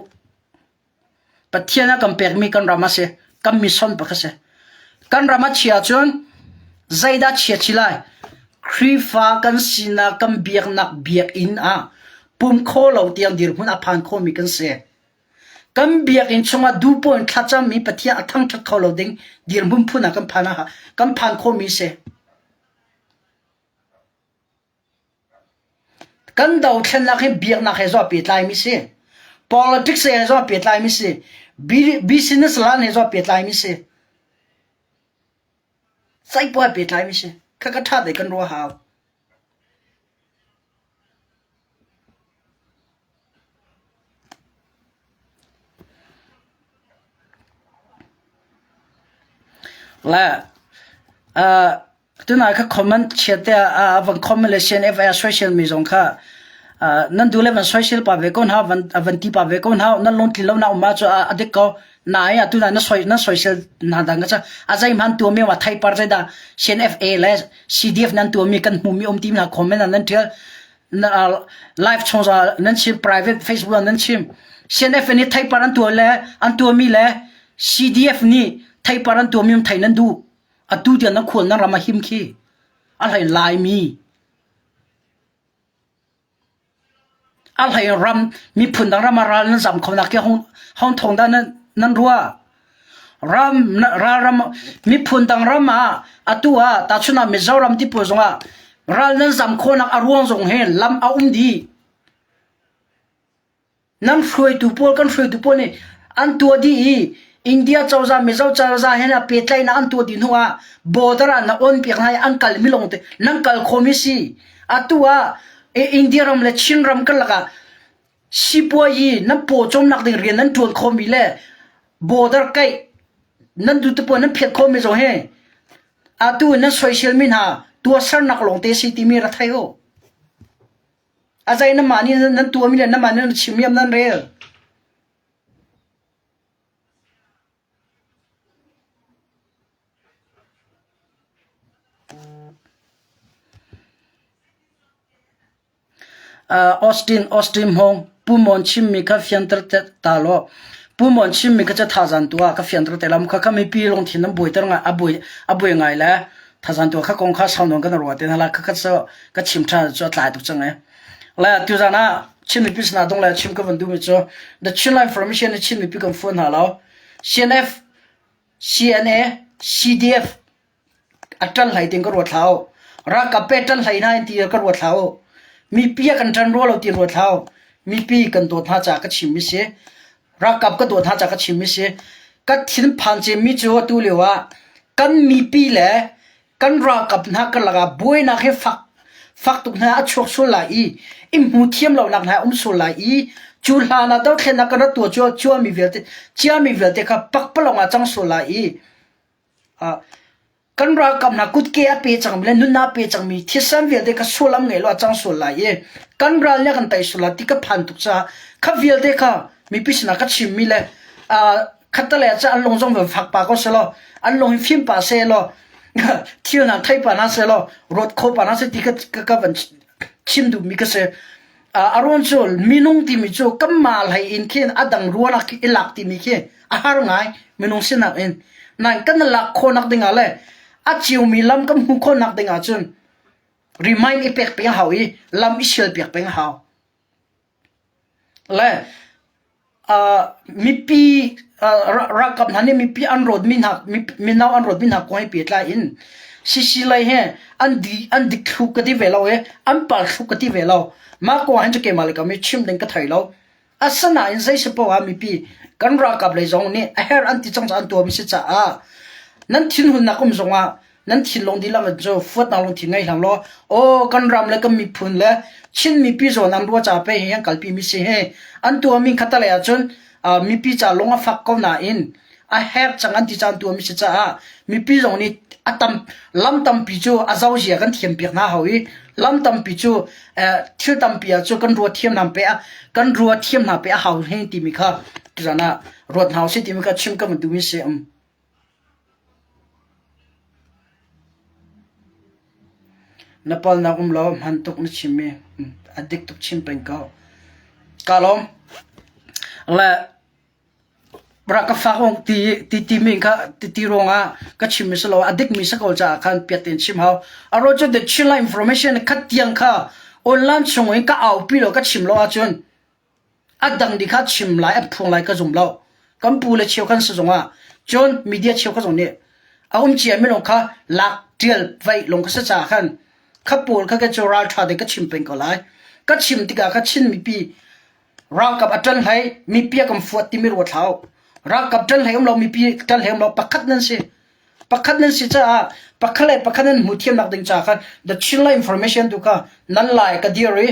Pathian a kan pekmi kan ram a si. Kan mission bak a si. Kan ram a chia ahcun zeidah chia chih lai? Khrihfa kan sinak kan biaknak biakinn ah pum kho lo tiang dirhmun a phan khomi kan si. Kan biakinn chungah duhpoh in thlacammi Pathian a thangṭhat kho lo ding dirhmun phun ah kan phan ah kan phan khomi si. Kan dothlennak hi biaknak he zong aa pehtlaimi si. Politics he zong aa pehtlaimi si. Business lan he zong aa pehtlaimi si. Zeipoah aa pehtlaimi si. Khakha ṭha te kan ruah hau. Le uh, Tunai kha comment chiat te ah van comment le CNF a soisel mi zong kha nan duh le van soisel pa ve ko hna van van ti pa ve ko hna nan lungtlin lo na um ah cu a dik ko nain atu na soi nan soisel hna dang ka a zei hman tua mi wa thai par zai da CNFA le CDF nan tua mi kan hmu mi um ti na comment nan thial live chung za nan chim private Facebook nan chim CNF nih thai par an tua le an tua mi le CDF nih thai par an tua mi um thai nan duh Atu tiang na khual na ram a him khi a hlei Laimi a hlei ram miphun dang ram ah ral nan zam kho nak khi hong hong thong dah nan nan ruah ram ralram miphun dang ram ah atu ah tahchun ah Mizoram ti pawl zong ah ral nan zam khawhnak a ruang zong he lam a um dih. Nan hruaitu pawl kan hruaitu pawl nih an tuah dih i India cozah Mizo cozah he na pehtlaihnak an tuah dih hnu ah border ah na on piak hna i an kal mi lawng te nan kal khomi si. Atu ah India ram le Chin ram karlak ah sipuayi nan pawcawmnak ding rian nan ṭuan khomi le border kaih nan duh te pawl nan phiat khomi zong hi atu nan soisel mi hna tuahsernak lawng te si timi ra thei u. A zei nanmah nih nan tuahmi le nanmah nih nan chimmi am nan rel. Uh, Austin Austin Hong Pu Mon chimmi kha fianter ta law Pu Mon chimmi kha ca thazan tu ah ka fianter te lam kha kha mipi lungthin nan buaiter ngai a buai a buai ngai le thazan tu kha kong kha sau nawn kan ruah te hna la kha kha ka chim ṭha cu a tlai tuk cang e. Le tuzan ah Chin mipi sinah dong le chim ka van duhmi cu The Chinland Information nih Chin mipi kan fuan hna lo. CNF, CNA, CDF a ṭan hlei ting ka ruat hlah u. Ralkap pe ṭan hlei hna in ti ka ruat hlah u. Mipi a kan ṭan rua lo ti ruat hlah u. Mipi kan dawt hna caah ka chimmi si. Ralkap ka dawt hna caah ka chimmi si. Ka thinphan cemmi cu atu lio ah kan mipi le kan ralkap hna karlak ah buainak hi fak fak tuk hna a chuak sual lai i i hmu thiam lonak hna a um sual lai i cu hlan ah dothlennak kan rak tuah cia ciami vialte ciami vialte kha pakpalawng ah cang sual lai i ah kan ralkap hna kutke a pe cangmi le nunnak a pe cangmi thisen vialte kha sullam ngei lo a cang sual lai i kan ral nih a kan tei sual lai ti ka phan tuk caah kha vialte kha mipi sinah ka chimmi le ah khattelei ah cun an lung zong van fak pah ko selaw an lung hi fim pah sehlaw thil hna thei pah hna sehlaw ruat kho pah hna seh ti ka ka van chim duhmi ka si. A ruang cu minung timi cu kanmah hlei in khin a dang rualak khi i lak timi khi a har ngai minung sinak in. Nain kan lak khawhnak dingah le a ciomi lam kan hmuh khawhnak dingah cun remind i pek peng a hau i lam i sial piak peng a hau. Le mipi ralkap hna nih mipi an rawtmi hna mino an rawtmi hna kong he pehtlai in CC lei he an di an dik thlu ka ti ve lo i an pal thlu ka ti ve lo. Mah kong ah hin cu keimah le keimah chim ding ka thei lo. Asinain zei si poah ah mipi kan ralkap lei zong nih a herh an ti cang caah an tuahmi si caah. Nan thinhunnak um zongah nan thinlung dihlak in cu fuatnak lungthin ngei hlah law aw kan ram le kan miphun le Chin mipi zawn an rua ca pe hi an kalpi mi si hi an tuahmi khatalei ahcun mipi ca lung a fak ko nain a herh cang an ti caan tuahmi si caah mipi zong nih a tam lam tampi cu a zozia kan thiam piak hna hau i lam tampi cu thil tampi ah cu kan ruat thiam hna pe kan ruat thiam hna pe a hau hi timi kha tuzan ah ruat hna usih timi kha chim ka van duhmi si um. Na palnak um lo hman tuk na chimmi a dik tuk chin peng ko. Ka lawm. Le rak ka fak ong ti ti timi kha ti ti ruangah ka chim mi si lo a dik mi si ko caah khan piat tein chim hau. A ro cu the Chinland information khat tiang kha online chung in ka aupi lo ka chim lo ahcun A dang dih kha chim lai an phuang lai ka zum lo. Kan pu le cheu kan si zongah cun media cheu kha zong nih a um cia mi lawng kha lak tial vaih lawng ka si caah khan kha pawl kha ka cu ralṭha ding ka chim peng ko lai. Ka chim tikah kha Chin mipi ralkap a ṭan hlei mipi a kan fuat timi ruat hlah u. Ralkap ṭan hlei um lo mipi ṭan hlei um lo pakhat nan si. Pakhat nan si caah pakhat le pakhat nan hmuh thiamnak ding caah khan the Chinland information tu kha nan lai ka dir i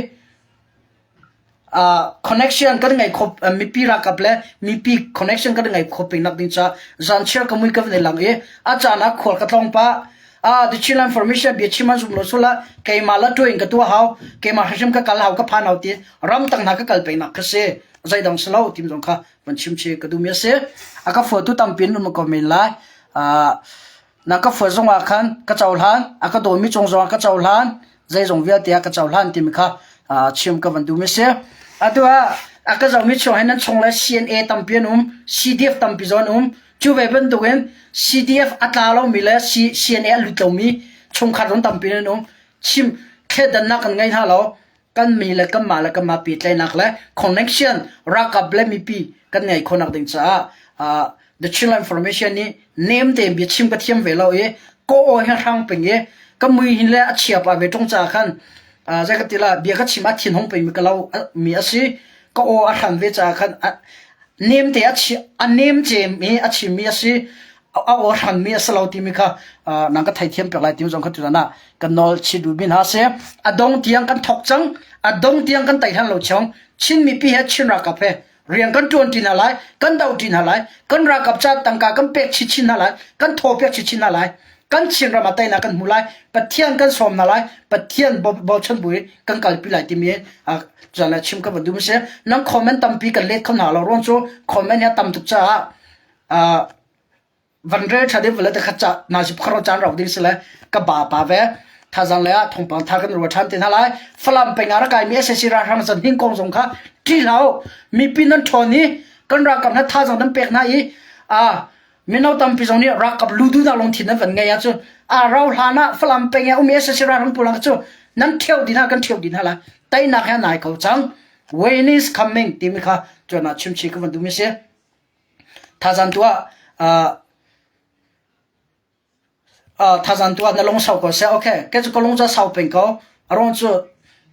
Connection kan ngei kho mipi ralkap le mipi connection kan ngei kho peng nak ding ca zanchiar ka mui ka van i lang i a caan ah khual ka tlawng pah. Ah the Chinland Formation bia chim an zum lo sula keimah la tuin ka tua hau keimah hrim ka kal hau ka phan hau ti ramtang hna ka kal peng nak kha si zeidang si lo tim zong kha van chim chi ka duhmi a si. A ka fuatu tampi an um ko men lai. Na ka fuat zongah khan ka cohlan, a ka dawmi cung zongah ka cohlan, zeizong vialte ah ka cohlan timi kha chim ka van duhmi a si. Atu ah a ka zohmi chung hin nan chung le CNA tampi an um, CDF tampi zong an um. Cu ve bantukin CDF a tla lomi le CNA a lut lomi chungkhar zong tampi an um. Chim thleidannak kan ngei hna lo. Kan mi le kanmah le kanmah pehtlaihnak le connection ralkap le mipi kan ngei khawhnak ding caah The Chinland Information nih nem tein bia chim ka thiam ve lo i ka aw hi hrang peng i ka mui hin le a chia pa ve ṭung caah khan zei ka ti la bia ka chim a thin hung peng mi ka lo mi a si ka aw a hran ve caah khan nem te a chi a nem cem i a chim mi a si a aw hran mi a si lo timi kha nang ka theithiam pek lai ti zong kha tutan ah kan nawl chi duh mi hna si a dong tiang kan thok cang a dong tiang kan tai hlan lo chong Chin mipi he Chin ralkap he rian kan ṭuan ṭi hna lai kan do ṭi hna lai kan ralkap ca tangka kan pek chinchin hna lai kan thaw pek chinchin hna lai kan Chin ram ah teinak kan hmu lai Pathian kan sawm hna lai Pathian bochan bu in kan kalpi lai timi cun le chim ka van duh si nan comment tampi kan let kho hna lo ruang cu comment hi a tam tuk caah Van rel ṭha ding vale te khat ca na si phar caan rau ding si le ka ba pa ve thazang le ah thongpang tha kan rua ṭhan te hna lai Falam peng ah rak kai mi SAC ralhrang zan hing kong zong kha ṭih hlah u mipi nan ṭhawn i kan ralkap hna thazang nan pek hna i a mino tampi zong nih ralkap luduhnak lungthin nan van ngei ahcun a rau hlan ah Falam peng ah umi SAC ralhrang pawl cu nan ṭheo dih hna kan ṭheo dih hna lai teinak he nai ko cang when is coming timi kha tuan ah chimchi ka van duhmi si Thazang tuah uh, thazang tuah na lung sau ko seh. Okay, ke cu ka lung cu a sau peng ko. A ruang cu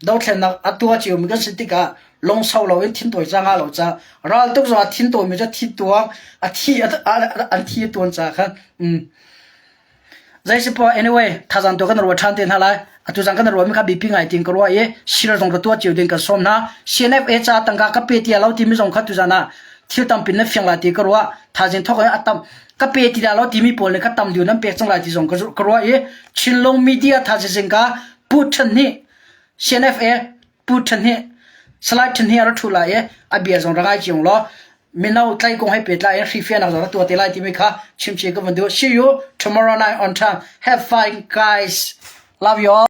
dothlennak a tua cio mi kan si tikah lung sau lo in thintawi ca nga lo ca ral tuk zong ah thintawi mi cu thi tuang a thi an thi tuan ca khan um Zeisipoah anyway, thazaang tu kan ruah ṭhan te hna lai. Atu zang kan ruah mi kha biapi ngai tin ka ruah i sir zong ka tuah cio ding kan sawm hna. CNFA ca tangka ka pe ti lo timi zong kha tuzan ah thil tampi na fiang lai ti ka ruah. Thazing thok in a tam ka pe ti lo timi pawl nih kha tam deuh nan pek cang lai ti zong ka ruah i Chinlung media thazing ka pu ṭhan nih CNFA Pu Ṭhan hi Salai Ṭhan hi a ra ṭhu lai i a bia zong ra ngai cio law mino tlai kong he pehtlai in hrifianak zong ra tuah te lai timi kha chimchih ka van duh. See you tomorrow night on time. Have fun guys. Love you all.